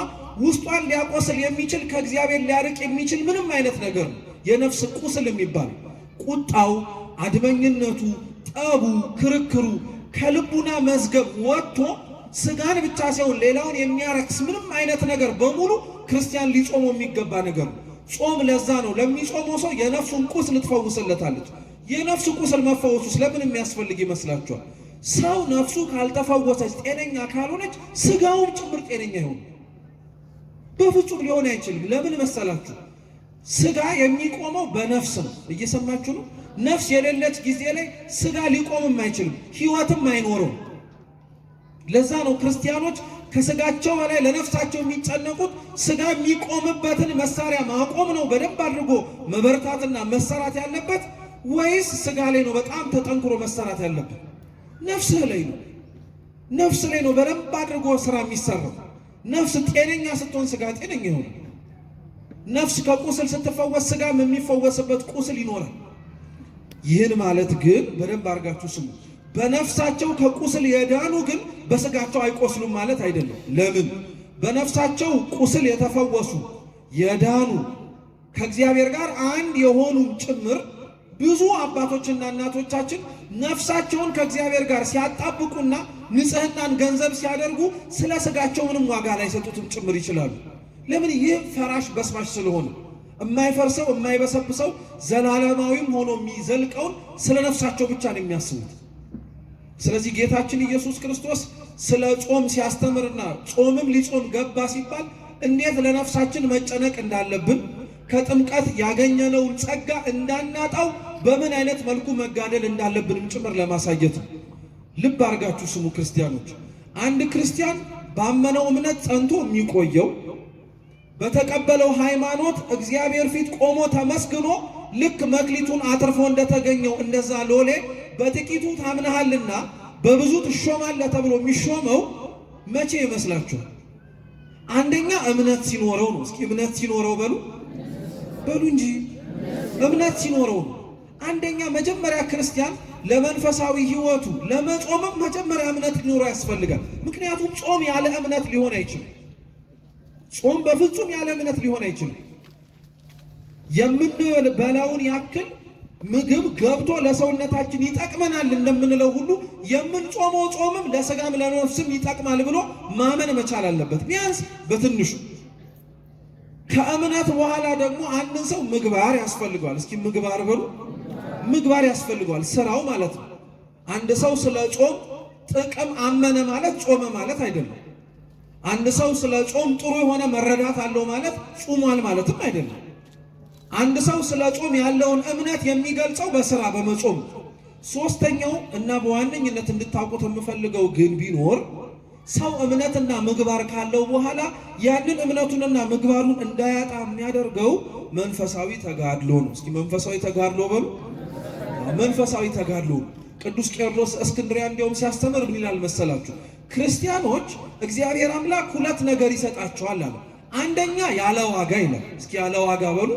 ውስጧን ሊያቆስል የሚችል ከእግዚአብሔር ሊያርቅ የሚችል ምንም አይነት ነገር ነው። የነፍስ ቁስል የሚባል ቁጣው፣ አድመኝነቱ፣ ጠቡ፣ ክርክሩ ከልቡና መዝገብ ወጥቶ ስጋን ብቻ ሳይሆን ሌላውን የሚያረክስ ምንም አይነት ነገር በሙሉ ክርስቲያን ሊጾመው የሚገባ ነገር ነው። ጾም ለዛ ነው ለሚጾመው ሰው የነፍሱን ቁስል ትፈውስለታለች። የነፍሱ ቁስል መፈወሱስ ለምን የሚያስፈልግ ይመስላችኋል? ሰው ነፍሱ ካልተፈወሰች ጤነኛ ካልሆነች ስጋውም ጭምር ጤነኛ ይሆን በፍጹም ሊሆን አይችልም። ለምን መሰላችሁ? ስጋ የሚቆመው በነፍስ ነው። እየሰማችሁ ነው። ነፍስ የሌለች ጊዜ ላይ ስጋ ሊቆምም አይችልም፣ ሕይወትም አይኖረው። ለዛ ነው ክርስቲያኖች ከስጋቸው በላይ ለነፍሳቸው የሚጨነቁት። ስጋ የሚቆምበትን መሳሪያ ማቆም ነው በደንብ አድርጎ መበርታትና መሰራት ያለበት፣ ወይስ ስጋ ላይ ነው በጣም ተጠንክሮ መሰራት ያለበት? ነፍስህ ላይ ነው። ነፍስ ላይ ነው በደንብ አድርጎ ስራ የሚሰራው። ነፍስ ጤነኛ ስትሆን ስጋ ጤነኛ ይሆናል። ነፍስ ከቁስል ስትፈወስ ስጋም የሚፈወስበት ቁስል ይኖራል። ይህን ማለት ግን በደንብ አድርጋችሁ ስሙ። በነፍሳቸው ከቁስል የዳኑ ግን በስጋቸው አይቆስሉም ማለት አይደለም። ለምን? በነፍሳቸው ቁስል የተፈወሱ የዳኑ ከእግዚአብሔር ጋር አንድ የሆኑም ጭምር ብዙ አባቶችና እናቶቻችን ነፍሳቸውን ከእግዚአብሔር ጋር ሲያጣብቁና ንጽሕናን ገንዘብ ሲያደርጉ ስለ ስጋቸው ምንም ዋጋ ላይሰጡትም ጭምር ይችላሉ። ለምን? ይህ ፈራሽ በስባሽ ስለሆነ የማይፈርሰው የማይበሰብሰው ዘላለማዊም ሆኖ የሚዘልቀውን ስለ ነፍሳቸው ብቻ ነው የሚያስቡት። ስለዚህ ጌታችን ኢየሱስ ክርስቶስ ስለ ጾም ሲያስተምርና ጾምም ሊጾም ገባ ሲባል እንዴት ለነፍሳችን መጨነቅ እንዳለብን ከጥምቀት ያገኘነውን ጸጋ እንዳናጣው በምን አይነት መልኩ መጋደል እንዳለብንም ጭምር ለማሳየት ነው። ልብ አድርጋችሁ ስሙ ክርስቲያኖች። አንድ ክርስቲያን ባመነው እምነት ጸንቶ የሚቆየው በተቀበለው ሃይማኖት እግዚአብሔር ፊት ቆሞ ተመስግኖ ልክ መክሊቱን አትርፎ እንደተገኘው እንደዛ ሎሌ በጥቂቱ ታምነሃልና በብዙ ትሾማለህ ተብሎ የሚሾመው መቼ ይመስላችኋል? አንደኛ እምነት ሲኖረው ነው። እስኪ እምነት ሲኖረው በሉ በሉ እንጂ እምነት ሲኖረው ነው። አንደኛ መጀመሪያ ክርስቲያን ለመንፈሳዊ ሕይወቱ ለመጾምም መጀመሪያ እምነት ሊኖረው ያስፈልጋል። ምክንያቱም ጾም ያለ እምነት ሊሆን አይችልም። ጾም በፍጹም ያለ እምነት ሊሆን አይችልም። የምንበላውን ያክል ምግብ ገብቶ ለሰውነታችን ይጠቅመናል እንደምንለው ሁሉ የምንጾመው ጾምም ለስጋም ለነፍስም ይጠቅማል ብሎ ማመን መቻል አለበት፣ ቢያንስ በትንሹ። ከእምነት በኋላ ደግሞ አንድን ሰው ምግባር ያስፈልገዋል። እስኪ ምግባር በሉ። ምግባር ያስፈልገዋል፣ ስራው ማለት ነው። አንድ ሰው ስለ ጾም ጥቅም አመነ ማለት ጾመ ማለት አይደለም። አንድ ሰው ስለ ጾም ጥሩ የሆነ መረዳት አለው ማለት ጾሟል ማለትም አይደለም። አንድ ሰው ስለ ጾም ያለውን እምነት የሚገልጸው በስራ በመጾም። ሶስተኛው እና በዋነኝነት እንድታውቁት የምፈልገው ግን ቢኖር ሰው እምነትና ምግባር ካለው በኋላ ያንን እምነቱንና ምግባሩን እንዳያጣ የሚያደርገው መንፈሳዊ ተጋድሎ ነው። እስኪ መንፈሳዊ ተጋድሎ በሉ። መንፈሳዊ ተጋድሎ ቅዱስ ቄርሎስ እስክንድርያ እንዲያውም ሲያስተምር ምን ይላል መሰላችሁ? ክርስቲያኖች እግዚአብሔር አምላክ ሁለት ነገር ይሰጣቸዋል አለ። አንደኛ ያለ ዋጋ ይላል። እስኪ ያለ ዋጋ በሉ።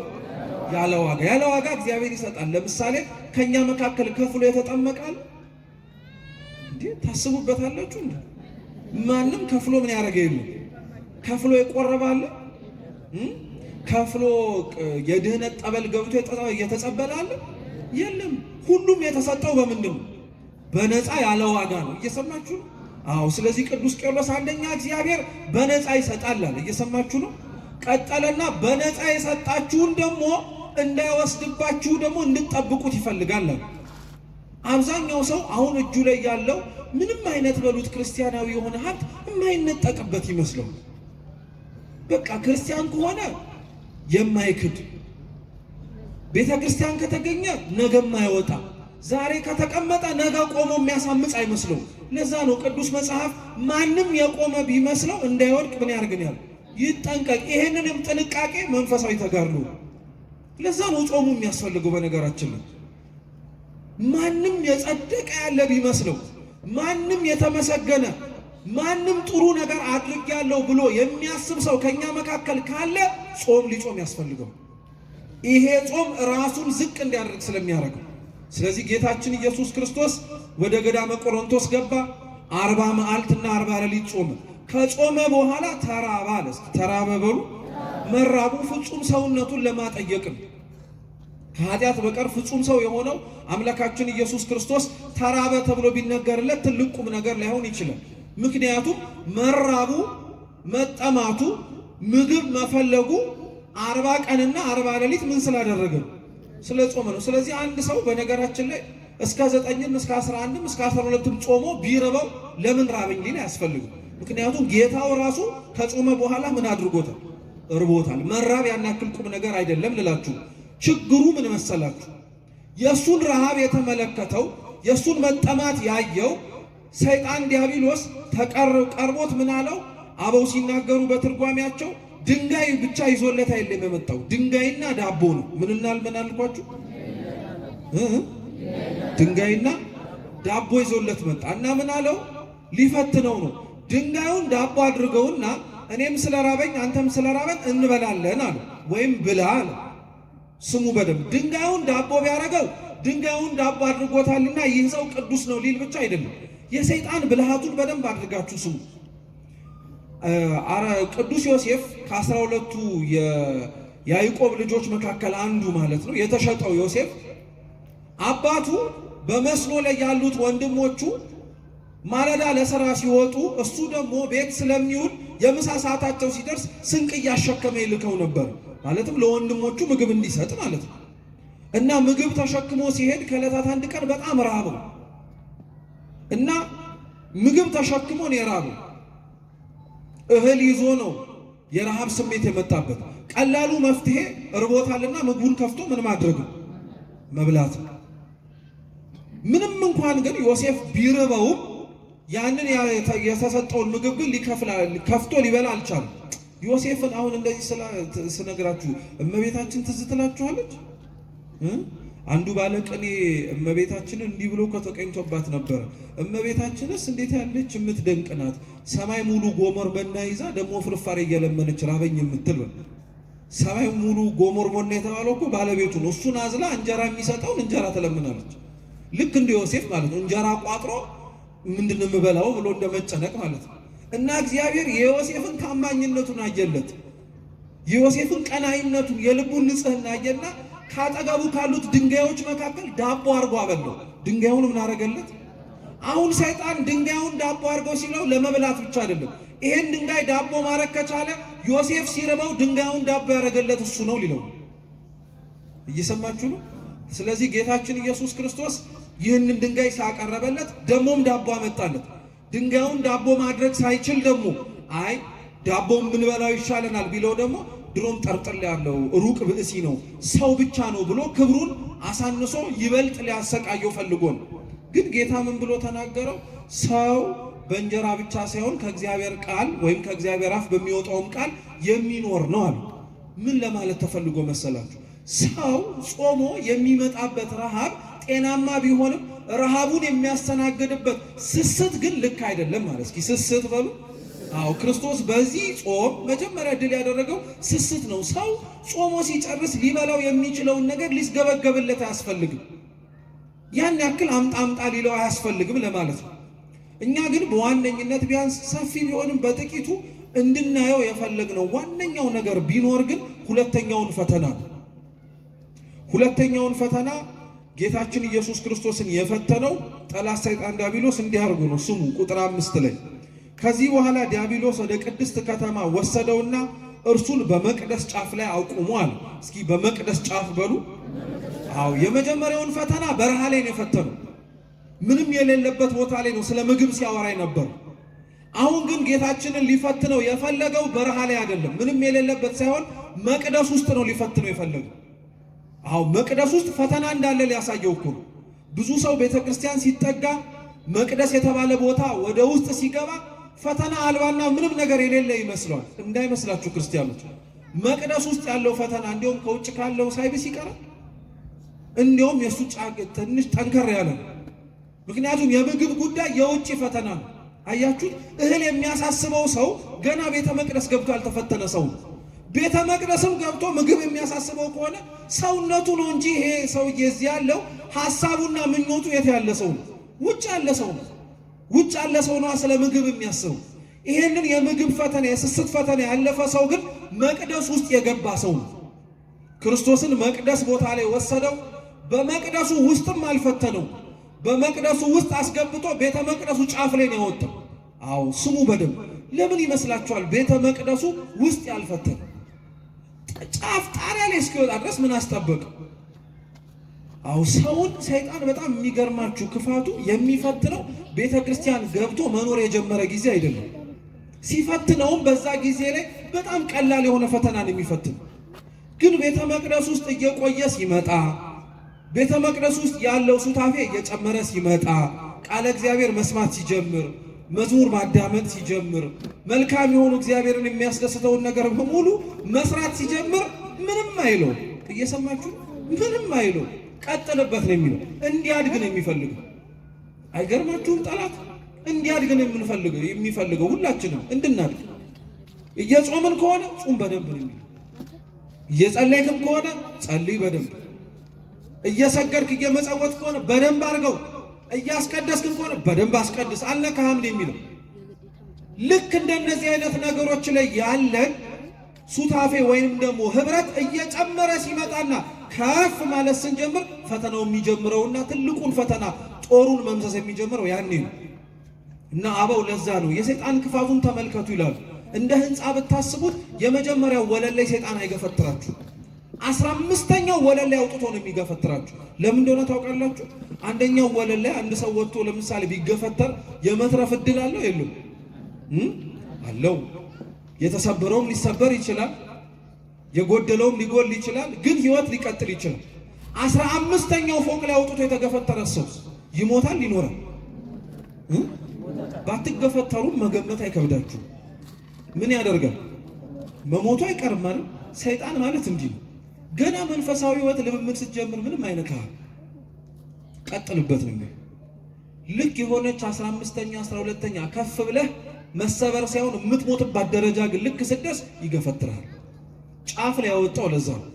ያለ ዋጋ፣ ያለ ዋጋ እግዚአብሔር ይሰጣል። ለምሳሌ ከኛ መካከል ከፍሎ የተጠመቃል እንዴ? ታስቡበታላችሁ እንዴ? ማንም ከፍሎ ምን ያደረገ የለም። ከፍሎ የቆረባለ፣ ከፍሎ የድህነት ጠበል ገብቶ የተጸበለ አለ? የለም። ሁሉም የተሰጠው በምንድን ነው? በነፃ ያለ ዋጋ ነው። እየሰማችሁ ነው? አዎ። ስለዚህ ቅዱስ ቄርሎስ አንደኛ እግዚአብሔር በነፃ ይሰጣል አለ። እየሰማችሁ ነው? ቀጠለና በነፃ የሰጣችሁን ደግሞ እንዳይወስድባችሁ ደግሞ እንድትጠብቁት ይፈልጋል አለ። አብዛኛው ሰው አሁን እጁ ላይ ያለው ምንም አይነት በሉት ክርስቲያናዊ የሆነ ሀብት የማይነጠቅበት ይመስለው። በቃ ክርስቲያን ከሆነ የማይክድ ቤተ ክርስቲያን ከተገኘ ነገም አይወጣ፣ ዛሬ ከተቀመጠ ነገ ቆሞ የሚያሳምጽ አይመስለውም። ለዛ ነው ቅዱስ መጽሐፍ ማንም የቆመ ቢመስለው እንዳይወድቅ ምን ያርግን ያለ ይጠንቀቅ። ይሄንንም ጥንቃቄ መንፈሳዊ ተጋድሎ። ለዛ ነው ጾሙ የሚያስፈልገው። በነገራችን ላይ ማንም የጸደቀ ያለ ቢመስለው፣ ማንም የተመሰገነ፣ ማንም ጥሩ ነገር አድርጌያለሁ ብሎ የሚያስብ ሰው ከኛ መካከል ካለ ጾም ሊጾም ያስፈልገው። ይሄ ጾም ራሱን ዝቅ እንዲያደርግ ስለሚያደርገው። ስለዚህ ጌታችን ኢየሱስ ክርስቶስ ወደ ገዳመ ቆሮንቶስ ገባ። 40 መዓልትና 40 ሌሊት ጾመ። ከጾመ በኋላ ተራበ አለ። እስኪ ተራበ በሉ። መራቡ ፍጹም ሰውነቱን ለማጠየቅ ነው። ከኃጢአት በቀር ፍጹም ሰው የሆነው አምላካችን ኢየሱስ ክርስቶስ ተራበ ተብሎ ቢነገርለት ትልቅ ቁም ነገር ላይሆን ይችላል። ምክንያቱም መራቡ፣ መጠማቱ፣ ምግብ መፈለጉ 40 ቀንና 40 ሌሊት ምን ስላደረገ ነው? ስለ ጾመ ነው። ስለዚህ አንድ ሰው በነገራችን ላይ እስከ 9ም እስከ 11ም እስከ 12ም ጾሞ ቢርበው ለምን ራበኝ ሊል አያስፈልግም። ምክንያቱም ጌታው ራሱ ከጾመ በኋላ ምን አድርጎታል? እርቦታል። መራብ ያን ያክል ቁም ነገር አይደለም ልላችሁ። ችግሩ ምን መሰላችሁ? የእሱን ረሃብ የተመለከተው፣ የእሱን መጠማት ያየው ሰይጣን ዲያብሎስ ቀርቦት ምን አለው? አበው ሲናገሩ በትርጓሜያቸው ድንጋይ ብቻ ይዞለት አይደለም የመጣው፣ ድንጋይና ዳቦ ነው። ምንናል ምን አልኳችሁ? ድንጋይና ዳቦ ይዞለት መጣ እና ምን አለው? ሊፈትነው ነው። ድንጋዩን ዳቦ አድርገውና እኔም ስለራበኝ አንተም ስለራበን እንበላለን አለ። ወይም ብላ አለ። ስሙ በደንብ። ድንጋዩን ዳቦ ቢያደርገው ድንጋዩን ዳቦ አድርጎታልና ይህ ሰው ቅዱስ ነው ሊል ብቻ አይደለም። የሰይጣን ብልሃቱን በደንብ አድርጋችሁ ስሙ። ቅዱስ ዮሴፍ ከ12ቱ የያዕቆብ ልጆች መካከል አንዱ ማለት ነው። የተሸጠው ዮሴፍ አባቱ በመስኖ ላይ ያሉት ወንድሞቹ ማለዳ ለስራ ሲወጡ እሱ ደግሞ ቤት ስለሚውል የምሳ ሰዓታቸው ሲደርስ ስንቅ እያሸከመ ይልከው ነበር። ማለትም ለወንድሞቹ ምግብ እንዲሰጥ ማለት ነው። እና ምግብ ተሸክሞ ሲሄድ ከዕለታት አንድ ቀን በጣም ራበው እና ምግብ ተሸክሞ ነው የራበው። እህል ይዞ ነው የረሃብ ስሜት የመጣበት። ቀላሉ መፍትሄ እርቦታልና ምግቡን ከፍቶ ምን ማድረግ ነው? መብላት ነው። ምንም እንኳን ግን ዮሴፍ ቢርበውም ያንን የተሰጠውን ምግብ ግን ከፍቶ ሊበላ አልቻለም። ዮሴፍን አሁን እንደዚህ ስነግራችሁ እመቤታችን ትዝ ትላችኋለች? አንዱ ባለቅኔ እመቤታችንን እንዲህ ብሎ ከተቀኝቶባት ነበረ። እመቤታችንስ እንዴት ያለች የምትደንቅ ናት! ሰማይ ሙሉ ጎሞር መና ይዛ ደግሞ ፍርፋሬ እየለመነች ራበኝ የምትል። ሰማይ ሙሉ ጎሞር መና የተባለው እኮ ባለቤቱ ነው። እሱን አዝላ እንጀራ የሚሰጠውን እንጀራ ትለምናለች። ልክ እንደ ዮሴፍ ማለት ነው። እንጀራ ቋጥሮ ምንድን ነው የምበላው ብሎ እንደመጨነቅ ማለት ነው። እና እግዚአብሔር የዮሴፍን ታማኝነቱን አየለት፣ የዮሴፍን ቀናይነቱን፣ የልቡን ንጽሕና አየና ካጠገቡ ካሉት ድንጋዮች መካከል ዳቦ አድርጎ አበላው። ድንጋዩን ምን አደረገለት? አሁን ሰይጣን ድንጋዩን ዳቦ አድርገው ሲለው ለመብላት ብቻ አይደለም። ይሄን ድንጋይ ዳቦ ማድረግ ከቻለ ዮሴፍ ሲርበው ድንጋዩን ዳቦ ያደረገለት እሱ ነው ሊለው። እየሰማችሁ ነው? ስለዚህ ጌታችን ኢየሱስ ክርስቶስ ይህንን ድንጋይ ሳቀረበለት ደግሞም ዳቦ አመጣለት። ድንጋዩን ዳቦ ማድረግ ሳይችል ደግሞ አይ ዳቦም ብንበላው ይሻለናል ቢለው ደግሞ ድሮም ጠርጥር ያለው ሩቅ ብእሲ ነው ሰው ብቻ ነው ብሎ ክብሩን አሳንሶ ይበልጥ ሊያሰቃየው ፈልጎ ነው። ግን ጌታ ምን ብሎ ተናገረው? ሰው በእንጀራ ብቻ ሳይሆን ከእግዚአብሔር ቃል ወይም ከእግዚአብሔር አፍ በሚወጣውም ቃል የሚኖር ነው አለ። ምን ለማለት ተፈልጎ መሰላችሁ? ሰው ጾሞ የሚመጣበት ረሃብ ጤናማ ቢሆንም ረሃቡን የሚያስተናግድበት ስስት ግን ልክ አይደለም ማለት። እስኪ ስስት በሉ። አዎ፣ ክርስቶስ በዚህ ጾም መጀመሪያ ድል ያደረገው ስስት ነው። ሰው ጾሞ ሲጨርስ ሊበላው የሚችለውን ነገር ሊስገበገብለት አያስፈልግም። ያን ያክል አምጣ አምጣ ሊለው አያስፈልግም ለማለት ነው። እኛ ግን በዋነኝነት ቢያንስ ሰፊ ቢሆንም በጥቂቱ እንድናየው የፈለግነው ዋነኛው ነገር ቢኖር ግን ሁለተኛውን ፈተና ነው። ሁለተኛውን ፈተና ጌታችን ኢየሱስ ክርስቶስን የፈተነው ጠላት ሰይጣን ዲያብሎስ እንዲህ አድርጎ ነው። ስሙ፣ ቁጥር 5 ላይ ከዚህ በኋላ ዲያብሎስ ወደ ቅድስት ከተማ ወሰደውና እርሱን በመቅደስ ጫፍ ላይ አቁሞ አለ። እስኪ በመቅደስ ጫፍ በሉ። አዎ፣ የመጀመሪያውን ፈተና በረሃ ላይ ነው የፈተነው። ምንም የሌለበት ቦታ ላይ ነው ስለ ምግብ ሲያወራ ነበር። አሁን ግን ጌታችንን ሊፈትነው የፈለገው በረሃ ላይ አይደለም፣ ምንም የሌለበት ሳይሆን መቅደስ ውስጥ ነው ሊፈትነው የፈለገው። አዎ መቅደስ ውስጥ ፈተና እንዳለ ሊያሳየው እኮ ነው። ብዙ ሰው ቤተ ክርስቲያን ሲጠጋ መቅደስ የተባለ ቦታ ወደ ውስጥ ሲገባ ፈተና አልባና ምንም ነገር የሌለ ይመስለዋል። እንዳይመስላችሁ ክርስቲያኖች፣ መቅደስ ውስጥ ያለው ፈተና እንዲሁም ከውጭ ካለው ሳይብስ ይቀራል። እንዲሁም የእሱ ትንሽ ጠንከር ያለ ነው። ምክንያቱም የምግብ ጉዳይ የውጭ ፈተና ነው። አያችሁት? እህል የሚያሳስበው ሰው ገና ቤተ መቅደስ ገብቶ ያልተፈተነ ሰው ነው። ቤተ መቅደስም ገብቶ ምግብ የሚያሳስበው ከሆነ ሰውነቱ ነው እንጂ ይሄ ሰውዬ እዚህ ያለው ሐሳቡና ምኞቱ የት ያለ ሰው ነው? ውጭ ያለ ሰው ነው። ውጭ ያለ ሰው ነው ስለ ምግብ የሚያስበው። ይሄንን የምግብ ፈተና የስስት ፈተና ያለፈ ሰው ግን መቅደስ ውስጥ የገባ ሰው ነው። ክርስቶስን መቅደስ ቦታ ላይ ወሰደው። በመቅደሱ ውስጥም አልፈተነው። በመቅደሱ ውስጥ አስገብቶ ቤተ መቅደሱ ጫፍ ላይ ነው ያወጣው። አዎ ስሙ በደንብ ለምን ይመስላችኋል? ቤተ መቅደሱ ውስጥ ያልፈተነው ጫፍ ጣሪያ ላይ እስኪወጣ ድረስ ምን አስጠበቀ? አዎ ሰውን ሰይጣን በጣም የሚገርማችሁ ክፋቱ የሚፈትነው ቤተ ክርስቲያን ገብቶ መኖር የጀመረ ጊዜ አይደለም። ሲፈትነውም በዛ ጊዜ ላይ በጣም ቀላል የሆነ ፈተና ነው የሚፈትነው። ግን ቤተ መቅደስ ውስጥ እየቆየ ሲመጣ፣ ቤተ መቅደስ ውስጥ ያለው ሱታፌ እየጨመረ ሲመጣ፣ ቃለ እግዚአብሔር መስማት ሲጀምር፣ መዝሙር ማዳመጥ ሲጀምር፣ መልካም የሆኑ እግዚአብሔርን የሚያስደስተውን ነገር በሙሉ መስራት ሲጀምር ምንም አይለው። እየሰማችሁ ምንም አይለው። ቀጥልበት ነው የሚለው። እንዲያድግ ነው የሚፈልገው። አይገርማችሁም? ጠላት እንዲያድግ ነው የምንፈልገው የሚፈልገው ሁላችንም እንድናድግ። እየጾምን ከሆነ ጹም በደንብ ነው የሚለው። እየጸለይክም ከሆነ ጸልይ በደንብ። እየሰገድክ እየመጸወት ከሆነ በደንብ አድርገው። እያስቀደስክም ከሆነ በደንብ አስቀድስ። አልነካህም ነው የሚለው። ልክ እንደነዚህ አይነት ነገሮች ላይ ያለን ሱታፌ ወይንም ደግሞ ህብረት እየጨመረ ሲመጣና ከፍ ማለት ስንጀምር ፈተናው የሚጀምረውና ትልቁን ፈተና ጦሩን መምሰስ የሚጀምረው ያኔ ነው። እና አበው ለዛ ነው የሰይጣን ክፋቱን ተመልከቱ ይላሉ። እንደ ህንፃ ብታስቡት የመጀመሪያው ወለል ላይ ሰይጣን አይገፈትራችሁ። 15ኛው ወለል ላይ አውጥቶ ነው የሚገፈትራችሁ። ለምን እንደሆነ ታውቃላችሁ? አንደኛው ወለል ላይ አንድ ሰው ወጥቶ ለምሳሌ ቢገፈተር የመትረፍ እድል አለው የለውም? አለው። የተሰበረውም ሊሰበር ይችላል፣ የጎደለውም ሊጎል ይችላል። ግን ህይወት ሊቀጥል ይችላል። 15ኛው ፎቅ ላይ አውጥቶ የተገፈተረ ሰው ይሞታል ይኖራል? ባትገፈተሩም መገመት አይከብዳችሁም። ምን ያደርጋል? መሞቱ አይቀርም አይደል? ሰይጣን ማለት እንዲህ ነው። ገና መንፈሳዊ ህይወት ልምምድ ስትጀምር ምንም አይነካህም። ቀጥልበት ነው የሚለው። ልክ የሆነች 15ኛ 12ኛ ከፍ ብለህ መሰበር ሳይሆን የምትሞትባት ደረጃ ግን ልክ ስትደርስ ይገፈትርሃል። ጫፍ ላይ ያወጣው ለዛ ነው።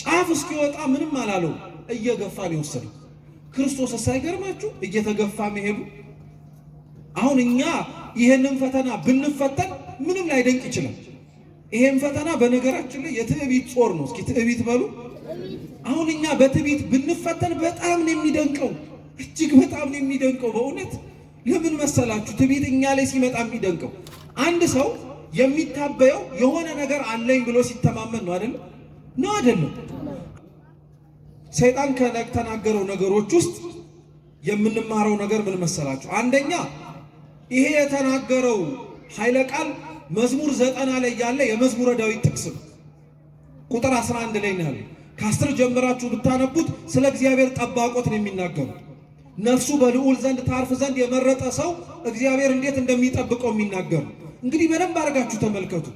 ጫፍ እስኪወጣ ምንም አላለው፣ እየገፋ ነው የወሰደው። ክርስቶስ ሳይገርማችሁ እየተገፋ መሄዱ። አሁን እኛ ይሄንን ፈተና ብንፈተን ምንም ላይደንቅ ይችላል። ይሄን ፈተና በነገራችን ላይ የትዕቢት ጾር ነው። እስኪ ትዕቢት በሉ። አሁን እኛ በትዕቢት ብንፈተን በጣም ነው የሚደንቀው፣ እጅግ በጣም ነው የሚደንቀው። በእውነት ለምን መሰላችሁ? ትዕቢት እኛ ላይ ሲመጣ የሚደንቀው አንድ ሰው የሚታበየው የሆነ ነገር አለኝ ብሎ ሲተማመን ነው አይደለም? ነው አይደለም? ሰይጣን ከተናገረው ነገሮች ውስጥ የምንማረው ነገር ምን መሰላችሁ? አንደኛ ይሄ የተናገረው ኃይለ ቃል መዝሙር 90 ላይ ያለ የመዝሙረ ዳዊት ጥቅስ ነው። ቁጥር 11 ላይ ነው ያለው። ከ10 ጀምራችሁ ብታነቡት ስለ እግዚአብሔር ጠባቆት ነው የሚናገረው። ነፍሱ በልዑል ዘንድ ታርፍ ዘንድ የመረጠ ሰው እግዚአብሔር እንዴት እንደሚጠብቀው የሚናገሩ። እንግዲህ በደንብ አድርጋችሁ ተመልከቱ።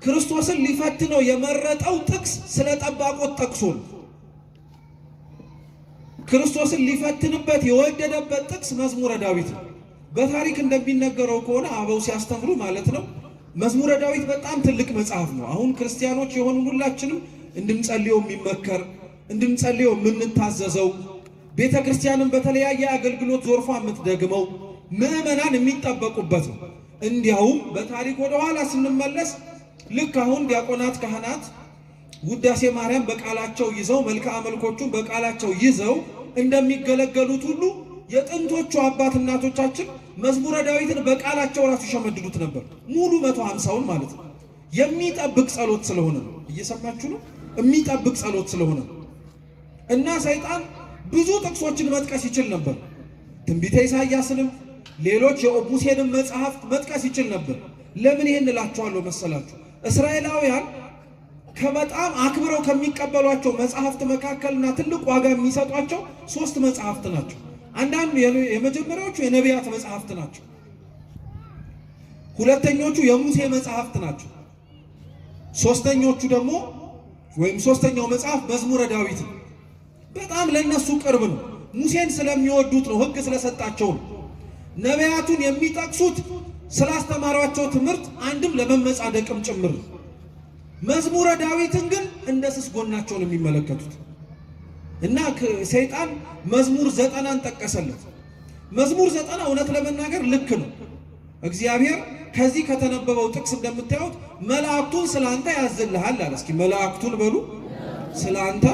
ክርስቶስን ሊፈትነው የመረጠው ጥቅስ ስለ ጠባቆት ጠቅሶ ነው። ክርስቶስን ሊፈትንበት የወደደበት ጥቅስ መዝሙረ ዳዊት ነው። በታሪክ እንደሚነገረው ከሆነ አበው ሲያስተምሩ ማለት ነው መዝሙረ ዳዊት በጣም ትልቅ መጽሐፍ ነው። አሁን ክርስቲያኖች የሆኑ ሁላችንም እንድንጸልየው የሚመከር እንድንጸልየው የምንታዘዘው ቤተ ክርስቲያንን በተለያየ አገልግሎት ዞርፋ የምትደግመው ምዕመናን የሚጠበቁበት ነው። እንዲያውም በታሪክ ወደኋላ ስንመለስ ልክ አሁን ዲያቆናት፣ ካህናት ውዳሴ ማርያም በቃላቸው ይዘው መልክዓ መልኮቹን በቃላቸው ይዘው እንደሚገለገሉት ሁሉ የጥንቶቹ አባት እናቶቻችን መዝሙረ ዳዊትን በቃላቸው ራሱ ይሸመድዱት ነበር። ሙሉ 150ውን ማለት ነው። የሚጠብቅ ጸሎት ስለሆነ ነው። እየሰማችሁ ነው። የሚጠብቅ ጸሎት ስለሆነ ነው። እና ሰይጣን ብዙ ጥቅሶችን መጥቀስ ይችል ነበር። ትንቢተ ኢሳይያስንም ሌሎች የሙሴንም መጽሐፍት መጥቀስ ይችል ነበር። ለምን ይሄን እላችኋለሁ መሰላችሁ? እስራኤላውያን ከበጣም አክብረው ከሚቀበሏቸው መጽሐፍት መካከልና ትልቅ ዋጋ የሚሰጧቸው ሶስት መጽሐፍት ናቸው። አንዳንድ የመጀመሪያዎቹ የነቢያት መጽሐፍት ናቸው። ሁለተኞቹ የሙሴ መጽሐፍት ናቸው። ሶስተኞቹ ደግሞ ወይም ሶስተኛው መጽሐፍ መዝሙረ ዳዊት ነው። በጣም ለነሱ ቅርብ ነው። ሙሴን ስለሚወዱት ነው፣ ሕግ ስለሰጣቸው ነው። ነቢያቱን የሚጠቅሱት ስላስተማሯቸው ትምህርት አንድም ለመመጻደቅም ጭምር ነው። መዝሙረ ዳዊትን ግን እንደ ስስ ጎናቸው ነው የሚመለከቱት። እና ሰይጣን መዝሙር 90ን ጠቀሰለት። መዝሙር 90 እውነት ለመናገር ልክ ነው። እግዚአብሔር ከዚህ ከተነበበው ጥቅስ እንደምታዩት መላእክቱን ስላንተ ያዝልሃል አለ። እስኪ መላእክቱን በሉ፣ ስላንተ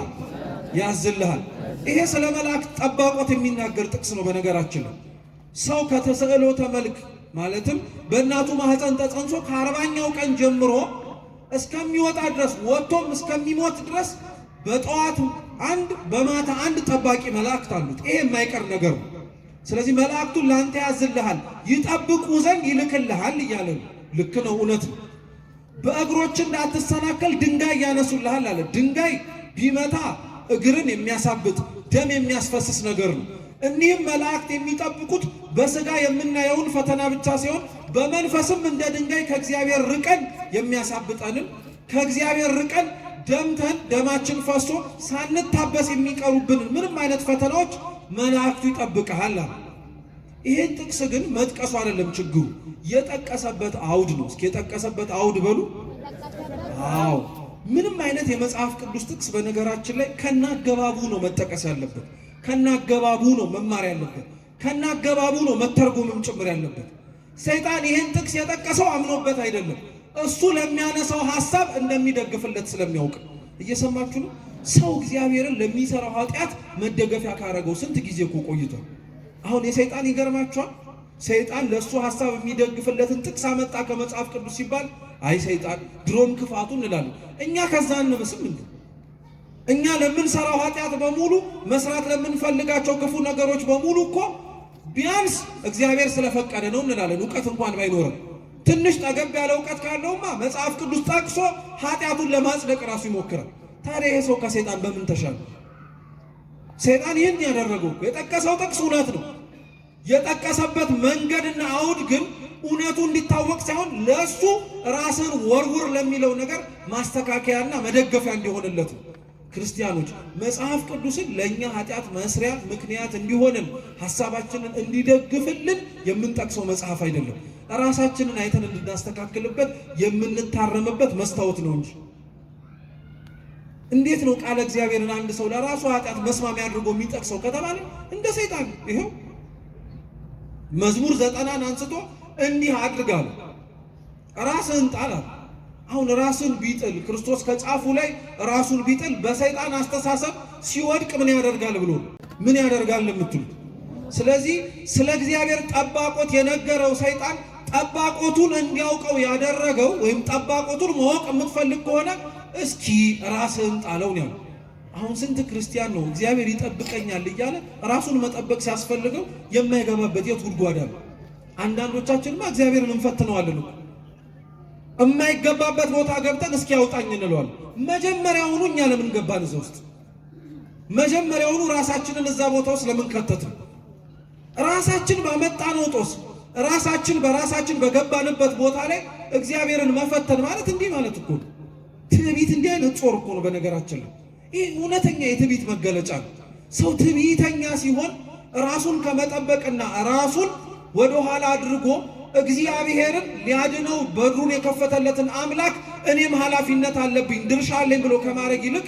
ያዝልሃል። ይሄ ስለ መላእክት ጠባቆት የሚናገር ጥቅስ ነው። በነገራችን ላይ ሰው ከተስዕሎተ መልክ ማለትም በእናቱ ማህፀን ተጸንሶ ከ40ኛው ቀን ጀምሮ እስከሚወጣ ድረስ ወጥቶም እስከሚሞት ድረስ በጠዋት አንድ በማታ አንድ ጠባቂ መላእክት አሉት። ይሄ የማይቀር ነገር ነው። ስለዚህ መላእክቱን ላንተ ያዝልሃል ይጠብቁ ዘንድ ይልክልሃል እያለ ነው። ልክ ነው፣ እውነት ነው። በእግሮች እንዳትሰናከል ድንጋይ ያነሱልሃል አለ። ድንጋይ ቢመታ እግርን የሚያሳብጥ ደም የሚያስፈስስ ነገር ነው። እኒህም መላእክት የሚጠብቁት በስጋ የምናየውን ፈተና ብቻ ሲሆን በመንፈስም እንደ ድንጋይ ከእግዚአብሔር ርቀን የሚያሳብጠንን ከእግዚአብሔር ርቀን ደምተን ደማችን ፈሶ ሳንታበስ የሚቀሩብንን ምንም አይነት ፈተናዎች መላእክቱ ይጠብቅሃል አለ። ይህን ጥቅስ ግን መጥቀሱ አይደለም ችግሩ፣ የጠቀሰበት አውድ ነው። እስኪ የጠቀሰበት አውድ በሉ። አዎ ምንም አይነት የመጽሐፍ ቅዱስ ጥቅስ በነገራችን ላይ ከናገባቡ ነው መጠቀስ ያለበት፣ ከናገባቡ ነው መማር ያለበት፣ ከናገባቡ ነው መተርጎምም ጭምር ያለበት። ሰይጣን ይህን ጥቅስ የጠቀሰው አምኖበት አይደለም፣ እሱ ለሚያነሳው ሐሳብ እንደሚደግፍለት ስለሚያውቅ። እየሰማችሁ ነው። ሰው እግዚአብሔርን ለሚሰራው ኃጢአት መደገፊያ ካረገው ስንት ጊዜ እኮ ቆይቷል። አሁን የሰይጣን ይገርማችኋል። ሰይጣን ለእሱ ሐሳብ የሚደግፍለትን ጥቅስ አመጣ ከመጽሐፍ ቅዱስ ሲባል አይ ሰይጣን ድሮም ክፋቱ እንላለን። እኛ ከዛ አንብስም እንዴ? እኛ ለምንሰራው ኃጢአት በሙሉ መስራት ለምንፈልጋቸው ክፉ ነገሮች በሙሉ እኮ ቢያንስ እግዚአብሔር ስለፈቀደ ነው እንላለን። እውቀት እንኳን ባይኖርም ትንሽ ጠገብ ያለ እውቀት ካለውማ መጽሐፍ ቅዱስ ጠቅሶ ኃጢአቱን ለማጽደቅ ራሱ ይሞክራል። ታዲያ ይሄ ሰው ከሰይጣን በምን ተሻለ? ሰይጣን ይህን ያደረገው የጠቀሰው ጥቅስ እውነት ነው። የጠቀሰበት መንገድና አውድ ግን እውነቱ እንዲታወቅ ሳይሆን ለእሱ ራስን ወርውር ለሚለው ነገር ማስተካከያና መደገፊያ እንዲሆንለት ነው። ክርስቲያኖች መጽሐፍ ቅዱስን ለእኛ ኃጢአት መስሪያ ምክንያት እንዲሆንን ሐሳባችንን እንዲደግፍልን የምንጠቅሰው መጽሐፍ አይደለም። ራሳችንን አይተን እንድናስተካክልበት የምንታረምበት መስታወት ነው እንጂ። እንዴት ነው ቃለ እግዚአብሔርን አንድ ሰው ለራሱ ኃጢአት መስማሚያ አድርጎ የሚጠቅሰው ከተባለ እንደ ሰይጣን ይኸው መዝሙር 90ን አንስቶ እንዲህ አድርጋለሁ፣ ራስህን ጣል አለ። አሁን ራስን ቢጥል ክርስቶስ ከጫፉ ላይ ራሱን ቢጥል በሰይጣን አስተሳሰብ ሲወድቅ ምን ያደርጋል ብሎ ምን ያደርጋል የምትሉት? ስለዚህ ስለ እግዚአብሔር ጠባቆት የነገረው ሰይጣን ጠባቆቱን እንዲያውቀው ያደረገው ወይም ጠባቆቱን ማወቅ የምትፈልግ ከሆነ እስኪ ራስህን ጣለው ነው ያለው። አሁን ስንት ክርስቲያን ነው እግዚአብሔር ይጠብቀኛል እያለ ራሱን መጠበቅ ሲያስፈልገው የማይገባበት የት ጉድጓድ አለ? አንዳንዶቻችንማ እግዚአብሔርን እንፈትነዋለን እኮ የማይገባበት ቦታ ገብተን እስኪ ያውጣኝ እንለዋለን። መጀመሪያውኑ እኛ ለምን ገባን እዛ ውስጥ? መጀመሪያውኑ ራሳችንን እዛ ቦታ ውስጥ ለምን ከተትን? ራሳችን ባመጣነው ጦስ፣ ራሳችን በራሳችን በገባንበት ቦታ ላይ እግዚአብሔርን መፈተን ማለት እንዲህ ማለት እኮ ነው። ትዕቢት እንዲህ አይነት ጾር እኮ ነው። በነገራችን ላይ ይህ እውነተኛ የትዕቢት መገለጫ ነው። ሰው ትዕቢተኛ ሲሆን ራሱን ከመጠበቅና ራሱን ወደኋላ አድርጎ እግዚአብሔርን ሊያድነው በሩን የከፈተለትን አምላክ እኔም ኃላፊነት አለብኝ ድርሻ አለኝ ብሎ ከማድረግ ይልቅ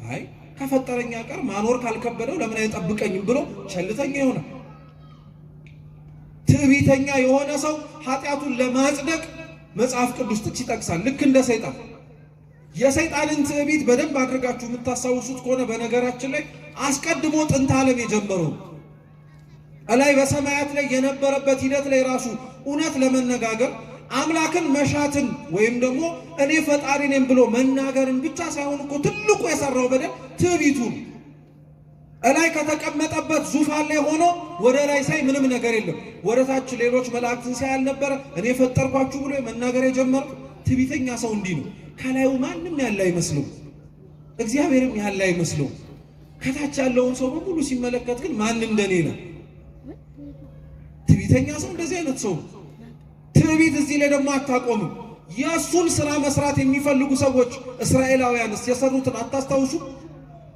አይ ከፈጠረኛ ቀር ማኖር ካልከበደው ለምን አይጠብቀኝም ብሎ ቸልተኛ ይሆናል። ትዕቢተኛ የሆነ ሰው ኃጢአቱን ለማጽደቅ መጽሐፍ ቅዱስ ጥቅስ ይጠቅሳል። ልክ እንደ ሰይጣን። የሰይጣንን ትዕቢት በደንብ አድርጋችሁ የምታስታውሱት ከሆነ በነገራችን ላይ አስቀድሞ ጥንተ ዓለም የጀመረው እላይ በሰማያት ላይ የነበረበት ሂደት ላይ ራሱ እውነት ለመነጋገር አምላክን መሻትን ወይም ደግሞ እኔ ፈጣሪ ነኝ ብሎ መናገርን ብቻ ሳይሆን እኮ ትልቁ የሰራው በደል ትዕቢቱ ነው። እላይ ከተቀመጠበት ዙፋን ላይ ሆኖ ወደ ላይ ሳይ ምንም ነገር የለም፣ ወደ ታች ሌሎች መላእክትን ሳይ አልነበረ እኔ ፈጠርኳችሁ ብሎ መናገር የጀመረው ትዕቢተኛ ሰው እንዲህ ነው። ከላዩ ማንም ያለ አይመስለውም፣ እግዚአብሔርም ያለ አይመስለውም። ከታች ያለውን ሰው በሙሉ ሲመለከት ግን ማን እንደኔ ነው። ትዕቢተኛ ሰው እንደዚህ አይነት ሰው። ትዕቢት እዚህ ላይ ደግሞ አታቆምም። የእሱን ስራ መስራት የሚፈልጉ ሰዎች እስራኤላውያንስ የሰሩትን አታስታውሱ?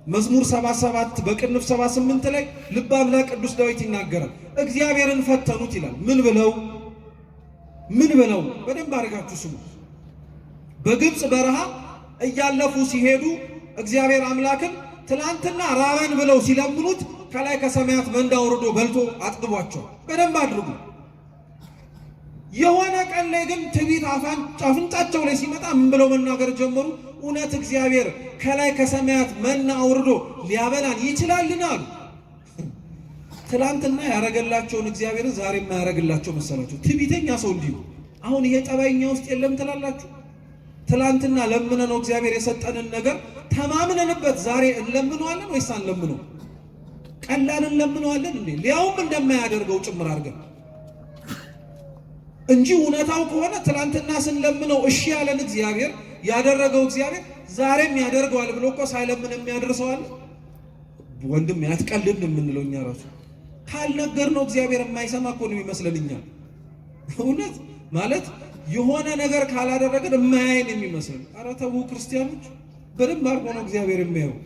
መዝሙር 77 በቅንፍ 78 ላይ ልበ አምላክ ቅዱስ ዳዊት ይናገራል። እግዚአብሔርን ፈተኑት ይላል። ምን ብለው ምን ብለው? በደንብ አድርጋችሁ ስሙ። በግብፅ በረሃ እያለፉ ሲሄዱ እግዚአብሔር አምላክን ትላንትና ራበን ብለው ሲለምኑት ከላይ ከሰማያት መና አውርዶ በልቶ አጥግቧቸዋል። በደንብ አድርጉ። የሆነ ቀን ላይ ግን ትዕቢት አፍንጫቸው ላይ ሲመጣ ምን ብለው መናገር ጀመሩ? እውነት እግዚአብሔር ከላይ ከሰማያት መና አውርዶ ሊያበላን ይችላልን? አሉ። ትላንትና ያረገላቸውን እግዚአብሔርን ዛሬ የማያረግላቸው መሰላቸው። ትዕቢተኛ ሰው እንዲሁ። አሁን ይሄ ጠባይኛ ውስጥ የለም ትላላችሁ? ትላንትና ለምነነው እግዚአብሔር የሰጠንን ነገር ተማምነንበት ዛሬ እንለምነዋለን ወይስ አንለምነው? ቀላል እንለምነዋለን እንዴ? ሊያውም እንደማያደርገው ጭምር አድርገን እንጂ እውነታው ከሆነ ትላንትና ስንለምነው እሺ ያለን እግዚአብሔር ያደረገው እግዚአብሔር ዛሬም ያደርገዋል ብሎ እኮ ሳይለምን የሚያደርሰዋል። ወንድም ያትቀልድ ነው የምንለው እኛ ራሱ ካልነገርነው እግዚአብሔር የማይሰማ እኮ ነው የሚመስለን እኛ። እውነት ማለት የሆነ ነገር ካላደረገን የማያይን የሚመስለን። ኧረ ተው ክርስቲያኖች፣ በደንብ አድርጎ ነው እግዚአብሔር የሚያየው።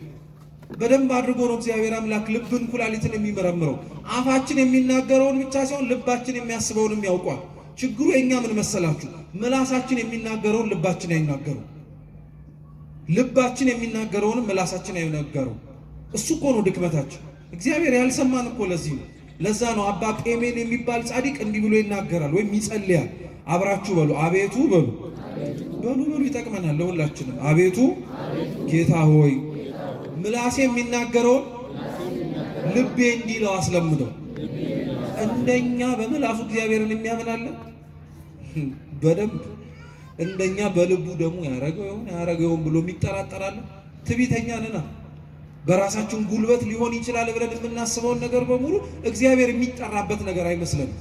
በደንብ አድርጎ ነው እግዚአብሔር አምላክ ልብን ኩላሊትን የሚመረምረው። አፋችን የሚናገረውን ብቻ ሳይሆን ልባችን የሚያስበውንም ያውቋል። ችግሩ የኛ ምን መሰላችሁ? ምላሳችን የሚናገረውን ልባችን አይናገረው። ልባችን የሚናገረውንም ምላሳችን አይናገረው። እሱ እኮ ነው ድክመታችን። እግዚአብሔር ያልሰማን እኮ ለዚህ ነው። ለዛ ነው አባ ጴሜን የሚባል ጻድቅ እንዲህ ብሎ ይናገራል ወይም ይጸልያል። አብራችሁ በሉ፣ አቤቱ በሉ በሉ በሉ፣ ይጠቅመናል ለሁላችንም። አቤቱ ጌታ ሆይ ምላሴ የሚናገረውን ልቤ እንዲለው አስለምደው። እንደኛ በምላሱ እግዚአብሔርን የሚያምናለን በደንብ እንደኛ በልቡ ደግሞ ያረገው ይሆን ያረገው ብሎ የሚጠራጠራለን። ትዕቢተኛ ነና። በራሳችን ጉልበት ሊሆን ይችላል ብለን የምናስበውን ነገር በሙሉ እግዚአብሔር የሚጠራበት ነገር አይመስለንም።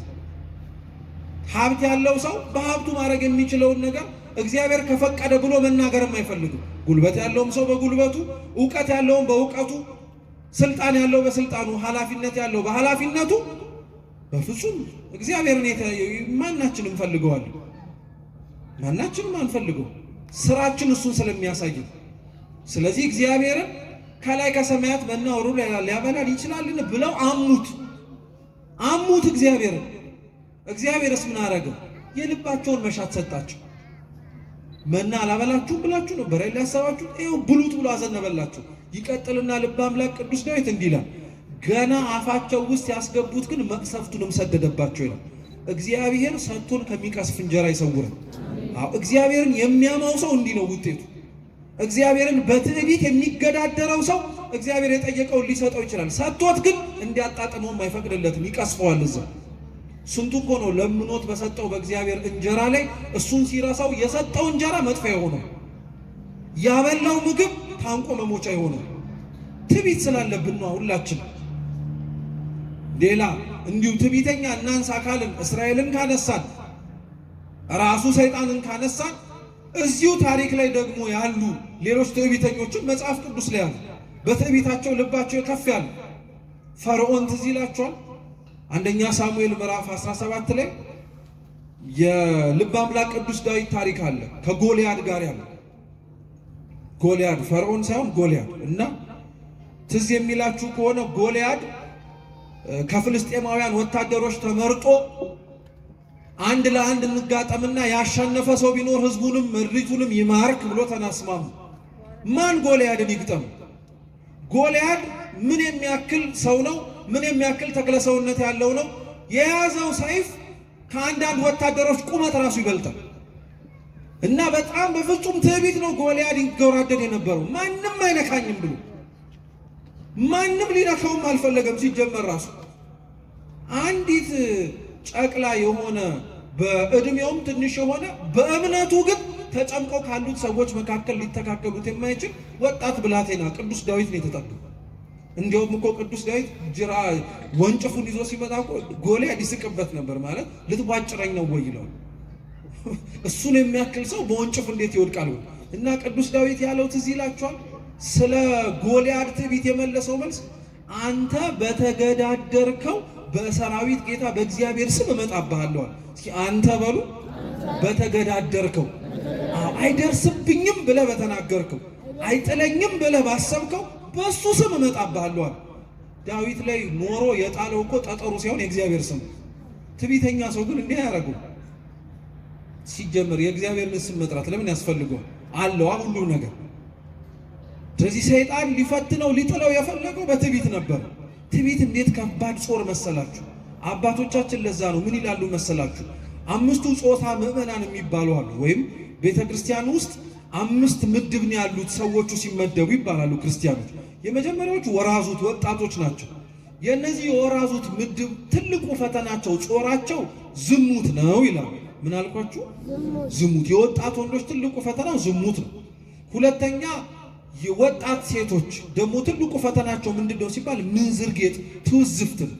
ሀብት ያለው ሰው በሀብቱ ማድረግ የሚችለውን ነገር እግዚአብሔር ከፈቀደ ብሎ መናገርም አይፈልግም። ጉልበት ያለውም ሰው በጉልበቱ፣ እውቀት ያለውም በእውቀቱ፣ ስልጣን ያለው በስልጣኑ፣ ኃላፊነት ያለው በኃላፊነቱ በፍጹም እግዚአብሔርን ማናችንም እንፈልገዋለን? ማናችንም አንፈልገው። ስራችን እሱን ስለሚያሳይ። ስለዚህ እግዚአብሔርን ከላይ ከሰማያት መና አውርዶ ሊያበላን ይችላልን ብለው አሙት አሙት እግዚአብሔርን። እግዚአብሔርስ ምን አረገ? የልባቸውን መሻት ሰጣቸው። መና አላበላችሁም ብላችሁ ነበር አይደል ያሰባችሁት? ይኸው ብሉት ብሎ አዘነበላችሁ። ይቀጥልና ልበ አምላክ ቅዱስ ዳዊት እንዲህ ይላል፣ ገና አፋቸው ውስጥ ያስገቡት ግን መቅሰፍቱንም ሰደደባቸው ይላል። እግዚአብሔር ሰጥቶን ከሚቀስፍ እንጀራ ይሰውረን። አዎ እግዚአብሔርን የሚያማው ሰው እንዲህ ነው ውጤቱ። እግዚአብሔርን በትዕቢት የሚገዳደረው ሰው እግዚአብሔር የጠየቀውን ሊሰጠው ይችላል። ሰጥቶት ግን እንዲያጣጥመውም አይፈቅድለትም፣ ይቀስፈዋል። እዛ ስንቱ እኮ ነው ለምኖት በሰጠው በእግዚአብሔር እንጀራ ላይ እሱን ሲረሳው የሰጠው እንጀራ መጥፊያ የሆነው፣ ያበላው ምግብ ታንቆ መሞቻ የሆነው። ትዕቢት ስላለብን ነው ሁላችን። ሌላ እንዲሁ ትዕቢተኛ እናንሳ ካልን እስራኤልን ካነሳን ራሱ ሰይጣንን ካነሳን እዚሁ ታሪክ ላይ ደግሞ ያሉ ሌሎች ትዕቢተኞችን መጽሐፍ ቅዱስ ላይ አሉ። በትዕቢታቸው ልባቸው ከፍ ያለ ፈርዖን ትዝ ይላቸዋል። አንደኛ ሳሙኤል ምዕራፍ 17 ላይ የልብ አምላክ ቅዱስ ዳዊት ታሪክ አለ ከጎልያድ ጋር ያለ ጎልያድ ፈርዖን ሳይሆን ጎልያድ እና ትዝ የሚላችሁ ከሆነ ጎልያድ ከፍልስጤማውያን ወታደሮች ተመርጦ አንድ ለአንድ እንጋጠምና ያሸነፈ ሰው ቢኖር ህዝቡንም ምድሪቱንም ይማርክ ብሎ ተናስማሙ። ማን ጎልያድን ይግጠም? ጎልያድ ምን የሚያክል ሰው ነው? ምን የሚያክል ተክለ ሰውነት ያለው ነው? የያዘው ሰይፍ ከአንዳንድ ወታደሮች ቁመት ራሱ ይበልጣል። እና በጣም በፍጹም ትዕቢት ነው ጎልያድ ይንጎራደድ የነበረው። ማንም አይነካኝም ብሎ ማንም ሊነካውም አልፈለገም። ሲጀመር ራሱ አንዲት ጨቅላ የሆነ በእድሜውም ትንሽ የሆነ በእምነቱ ግን ተጨምቆ ካሉት ሰዎች መካከል ሊተካከሉት የማይችል ወጣት ብላቴና ቅዱስ ዳዊት ነው የተጠጋው። እንዲያውም እኮ ቅዱስ ዳዊት ጅራ ወንጭፉን ይዞ ሲመጣ እኮ ጎልያድ ይስቅበት ነበር። ማለት ልትቧጭረኝ ነው ወይ ይለዋል። እሱን የሚያክል ሰው በወንጭፍ እንዴት ይወድቃል? እና ቅዱስ ዳዊት ያለው ትዝ ይላችኋል። ስለ ጎልያድ ትዕቢት የመለሰው መልስ አንተ በተገዳደርከው በሰራዊት ጌታ በእግዚአብሔር ስም እመጣብሃለሁ። እስኪ አንተ በሉ በተገዳደርከው፣ አይደርስብኝም ብለህ በተናገርከው፣ አይጥለኝም ብለህ ባሰብከው በእሱ ስም እመጣብሃለሁ። ዳዊት ላይ ኖሮ የጣለው እኮ ጠጠሩ ሳይሆን የእግዚአብሔር ስም። ትዕቢተኛ ሰው ግን እንዲህ አያደርገው። ሲጀመር የእግዚአብሔርን ስም መጥራት ለምን ያስፈልገዋል? አለዋ ሁሉ ነገር። ስለዚህ ሰይጣን ሊፈትነው ሊጥለው የፈለገው በትዕቢት ነበር። ትዕቢት እንዴት ከባድ ጾር መሰላችሁ! አባቶቻችን ለዛ ነው ምን ይላሉ መሰላችሁ? አምስቱ ጾታ ምዕመናን የሚባሉ አሉ። ወይም ቤተ ክርስቲያን ውስጥ አምስት ምድብ ነው ያሉት ሰዎቹ ሲመደቡ ይባላሉ ክርስቲያኖች። የመጀመሪያዎቹ ወራዙት ወጣቶች ናቸው። የእነዚህ የወራዙት ምድብ ትልቁ ፈተናቸው ጾራቸው ዝሙት ነው ይላሉ። ምን አልኳችሁ? ዝሙት። የወጣት ወንዶች ትልቁ ፈተና ዝሙት ነው። ሁለተኛ የወጣት ሴቶች ደግሞ ትልቁ ፈተናቸው ምንድን ነው ሲባል ምንዝር ጌጥ፣ ትውዝፍት ነው።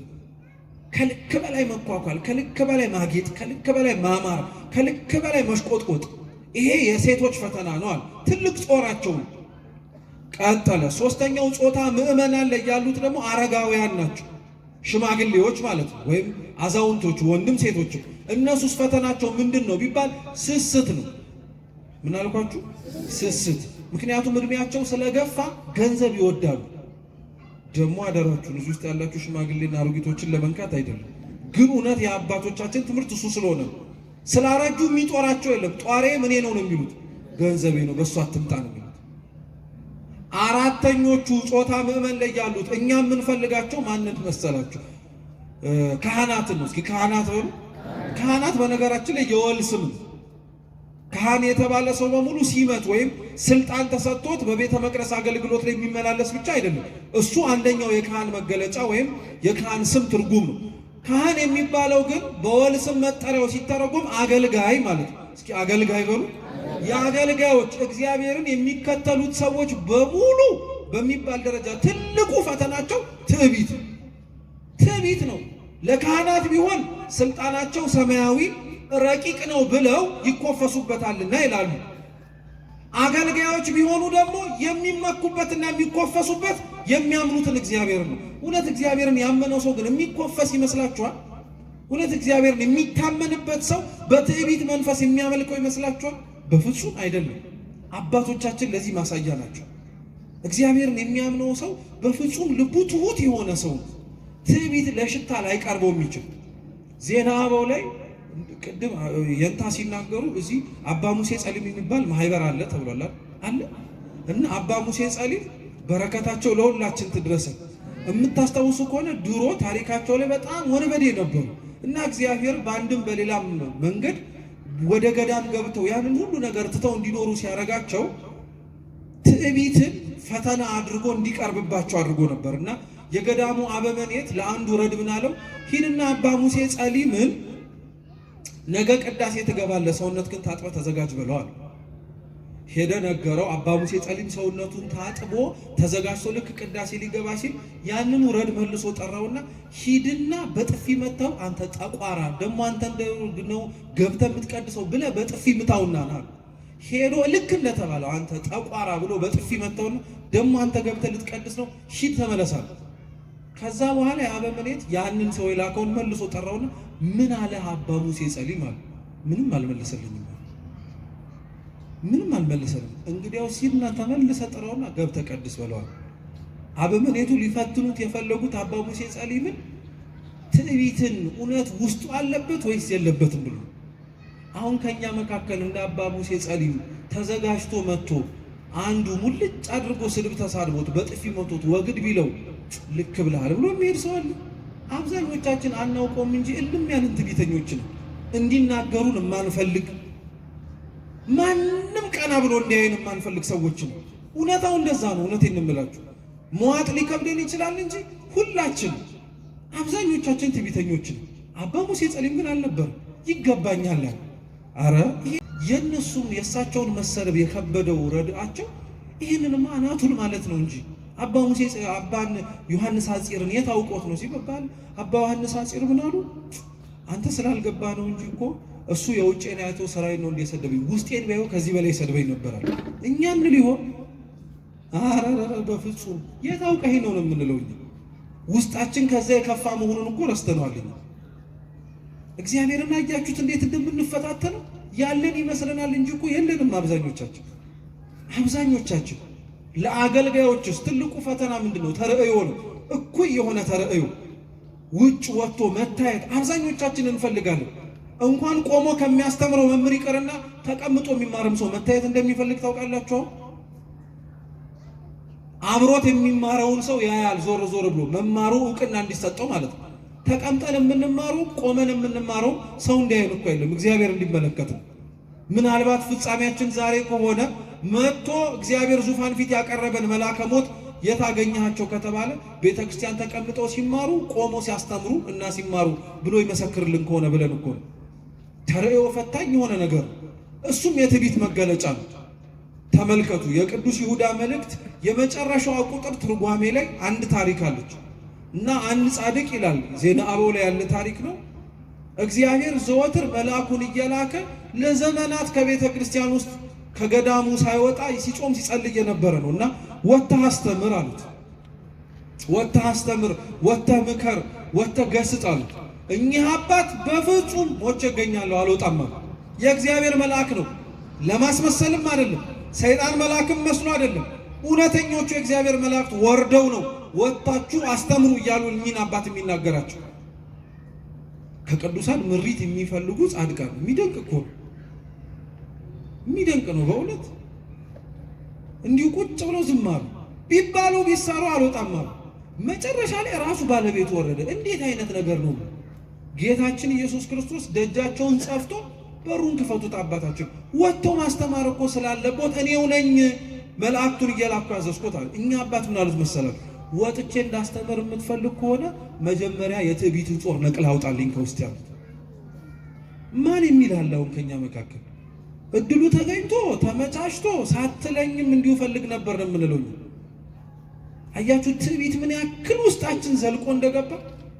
ከልክ በላይ መኳኳል፣ ከልክ በላይ ማጌጥ፣ ከልክ በላይ ማማር፣ ከልክ በላይ መሽቆጥቆጥ፣ ይሄ የሴቶች ፈተና ነው አለ። ትልቅ ጾራቸው ነው። ቀጠለ። ሶስተኛው ጾታ ምዕመናን ላይ ያሉት ደግሞ አረጋውያን ናቸው፣ ሽማግሌዎች ማለት ነው፣ ወይም አዛውንቶች፣ ወንድም ሴቶችም። እነሱስ ፈተናቸው ምንድን ነው ቢባል ስስት ነው። ምን አልኳችሁ? ስስት። ምክንያቱም እድሜያቸው ስለገፋ ገንዘብ ይወዳሉ። ደግሞ አደራችሁን እዚህ ውስጥ ያላችሁ ሽማግሌና አሮጊቶችን ለመንካት አይደለም፣ ግን እውነት የአባቶቻችን ትምህርት እሱ ስለሆነ ስላረጁ የሚጦራቸው የለም። ጧሬ ምኔ ነው ነው የሚሉት፣ ገንዘቤ ነው፣ በእሱ አትምጣ ነው የሚሉት። አራተኞቹ ጾታ ምዕመን ላይ ያሉት እኛ የምንፈልጋቸው ማንን መሰላችሁ? ካህናትን ነው። እስኪ ካህናት በሉ። ካህናት በነገራችን ላይ የወል ስም ነው። ካህን የተባለ ሰው በሙሉ ሲመት ወይም ስልጣን ተሰጥቶት በቤተ መቅደስ አገልግሎት ላይ የሚመላለስ ብቻ አይደለም። እሱ አንደኛው የካህን መገለጫ ወይም የካህን ስም ትርጉም ነው። ካህን የሚባለው ግን በወል ስም መጠሪያው ሲተረጎም አገልጋይ ማለት ነው። እስኪ አገልጋይ በሉ። የአገልጋዮች እግዚአብሔርን የሚከተሉት ሰዎች በሙሉ በሚባል ደረጃ ትልቁ ፈተናቸው ትዕቢት ትዕቢት ነው። ለካህናት ቢሆን ስልጣናቸው ሰማያዊ ረቂቅ ነው ብለው ይኮፈሱበታልና ይላሉ። አገልጋዮች ቢሆኑ ደግሞ የሚመኩበትና የሚኮፈሱበት የሚያምኑትን እግዚአብሔር ነው። እውነት እግዚአብሔርን ያመነው ሰው ግን የሚኮፈስ ይመስላችኋል? እውነት እግዚአብሔርን የሚታመንበት ሰው በትዕቢት መንፈስ የሚያመልከው ይመስላችኋል? በፍጹም አይደለም። አባቶቻችን ለዚህ ማሳያ ናቸው። እግዚአብሔርን የሚያምነው ሰው በፍጹም ልቡ ትሁት የሆነ ሰው ነው። ትዕቢት ለሽታ ላይቀርበው የሚችል ዜና አበው ላይ ቅድም የንታ ሲናገሩ እዚህ አባ ሙሴ ጸሊም የሚባል ማህበር አለ ተብሏል አለ እና አባ ሙሴ ጸሊም በረከታቸው ለሁላችን ትድረሰን። የምታስታውሱ ከሆነ ድሮ ታሪካቸው ላይ በጣም ወንበዴ ነበሩ እና እግዚአብሔር በአንድም በሌላም መንገድ ወደ ገዳም ገብተው ያንን ሁሉ ነገር ትተው እንዲኖሩ ሲያደርጋቸው ትዕቢትን ፈተና አድርጎ እንዲቀርብባቸው አድርጎ ነበር እና የገዳሙ አበመኔት ለአንዱ ረድ ምን አለው? ሂድና አባ ሙሴ ጸሊምን ነገ ቅዳሴ ትገባለህ፣ ሰውነት ግን ታጥበህ ተዘጋጅ ብለዋል። ሄደ ነገረው። አባ ሙሴ ጸሊም ሰውነቱን ታጥቦ ተዘጋጅቶ ልክ ቅዳሴ ሊገባ ሲል ያንኑ ረድ መልሶ ጠራውና ሂድና በጥፊ መታው፣ አንተ ጠቋራ ደግሞ አንተ ነው ገብተህ የምትቀድሰው ብለህ በጥፊ ምታውና ና። ሄዶ ልክ እንደተባለው አንተ ጠቋራ ብሎ በጥፊ መታውና ደግሞ አንተ ገብተህ ልትቀድስ ነው፣ ሂድ ተመለሳል። ከዛ በኋላ የአበምኔት ያንን ሰው የላከውን መልሶ ጠራውና ምን አለ አባ ሙሴ ጸሊም አለ። ምንም አልመለሰልኝም፣ ምንም አልመለሰልኝም። እንግዲያው ሲልና ተመልሰ ጥራውና ገብተህ ቀድስ በለዋል። አበምኔቱ ሊፈትኑት የፈለጉት አባ ሙሴ ጸሊምን ትዕቢትን እውነት ውስጡ አለበት ወይስ የለበትም ብሎ። አሁን ከኛ መካከል እንደ አባ ሙሴ ጸሊም ተዘጋጅቶ መጥቶ አንዱ ሙልጭ አድርጎ ስድብ ተሳድቦት በጥፊ መቶት ወግድ ቢለው ልክ ብለሃል ብሎ የሚሄድ ሰው አለ? አብዛኞቻችን አናውቀውም እንጂ እልም ያልን ትዕቢተኞች ነው። እንዲናገሩን የማንፈልግ፣ ማንም ቀና ብሎ እንዲያይን የማንፈልግ ሰዎች ነው። እውነታው እንደዛ ነው። እውነቴን እንምላችሁ መዋጥ ሊከብደን ይችላል እንጂ ሁላችን አብዛኞቻችን ትዕቢተኞች ነው። አባ ሙሴ ጸሊም ግን አልነበረም። ይገባኛል አለ። አረ የእነሱም የእሳቸውን መሰደብ የከበደው ረድአቸው ይህንንማ አናቱን ማለት ነው እንጂ አባ ሙሴ አባን ዮሐንስ ሐጺርን የት አውቆት ነው ሲባል አባ ዮሐንስ ሐጺር ምን አሉ? አንተ ስላልገባ ነው እንጂ እኮ እሱ የውጭን አይቶ ስራዬን ነው እንደሰደበኝ፣ ውስጤን ቢያየው ከዚህ በላይ ሰድበኝ ነበራል። እኛን ሊሆን አረረረ በፍጹም የታውቀህ ነው ነው የምንለው እኛ። ውስጣችን ከዛ የከፋ መሆኑን እኮ ረስተነዋል። እኛ እግዚአብሔርን አያችሁት እንዴት እንደምንፈታተነው? ያለን ይመስለናል እንጂ እኮ የለንም። አብዛኞቻችን ለአገልጋዮችስ ትልቁ ፈተና ምንድን ነው? ተርእዮ ነው። እኩይ የሆነ ተርእዮ ውጭ ወጥቶ መታየት አብዛኞቻችን እንፈልጋለን። እንኳን ቆሞ ከሚያስተምረው መምህር ይቅርና ተቀምጦ የሚማርም ሰው መታየት እንደሚፈልግ ታውቃላችሁ። አብሮት የሚማረውን ሰው ያያል ዞር ዞር ብሎ መማሩ እውቅና እንዲሰጠው ማለት ነው። ተቀምጠን የምንማረው ቆመን የምንማረው ሰው እንዲያየን እኮ የለም፣ እግዚአብሔር እንዲመለከት ነው። ምናልባት ፍጻሜያችን ዛሬ ከሆነ መጥቶ እግዚአብሔር ዙፋን ፊት ያቀረበን መልአከ ሞት የት አገኘሃቸው ከተባለ ቤተ ክርስቲያን ተቀምጠው ሲማሩ ቆሞ ሲያስተምሩ እና ሲማሩ ብሎ ይመሰክርልን ከሆነ ብለን እኮ ነው። ተርእዮ ፈታኝ የሆነ ነገር እሱም የትዕቢት መገለጫ ነው። ተመልከቱ፣ የቅዱስ ይሁዳ መልእክት የመጨረሻዋ ቁጥር ትርጓሜ ላይ አንድ ታሪክ አለች እና አንድ ጻድቅ ይላል ዜና አበው ላይ ያለ ታሪክ ነው። እግዚአብሔር ዘወትር መልአኩን እየላከ ለዘመናት ከቤተ ክርስቲያን ውስጥ ከገዳሙ ሳይወጣ ሲጾም ሲጸልይ የነበረ ነው እና ወጥተህ አስተምር አሉት። ወጥተህ አስተምር፣ ወጥተህ ምከር፣ ወጥተህ ገስጽ አሉት። እኚህ አባት በፍጹም ሞቼ እገኛለሁ አልወጣም አሉ። የእግዚአብሔር መልአክ ነው፣ ለማስመሰልም አይደለም፣ ሰይጣን መልአክም መስሎ አይደለም። እውነተኞቹ የእግዚአብሔር መላእክት ወርደው ነው ወጥታችሁ አስተምሩ እያሉ እኚህን አባት የሚናገራቸው። ከቅዱሳን ምሪት የሚፈልጉ ጻድቃን የሚደንቅ እኮ ነው። የሚደንቅ ነው በእውነት። እንዲሁ ቁጭ ብለው ዝም አሉ። ቢባሉ ቢሳሩ አልወጣም አሉ። መጨረሻ ላይ ራሱ ባለቤቱ ወረደ። እንዴት አይነት ነገር ነው? ጌታችን ኢየሱስ ክርስቶስ ደጃቸውን ጸፍቶ በሩን ክፈቱት አባታችን ወጥቶ ማስተማር እኮ ስላለቦት እኔው ነኝ መላእክቱን እየላኩ ያዘዝኩት አለ። እኛ አባት ምን አሉት መሰላችሁ? ወጥቼ እንዳስተምር የምትፈልግ ከሆነ መጀመሪያ የትዕቢትን ጾር ነቅለህ አውጣልኝ ከውስጥ ያሉት። ማን የሚል አለ አሁን ከኛ መካከል? እድሉ ተገኝቶ ተመቻችቶ ሳትለኝም እንዲሁ ፈልግ ነበር ነው የምንለው። አያችሁ ትዕቢት ምን ያክል ውስጣችን ዘልቆ እንደገባ፣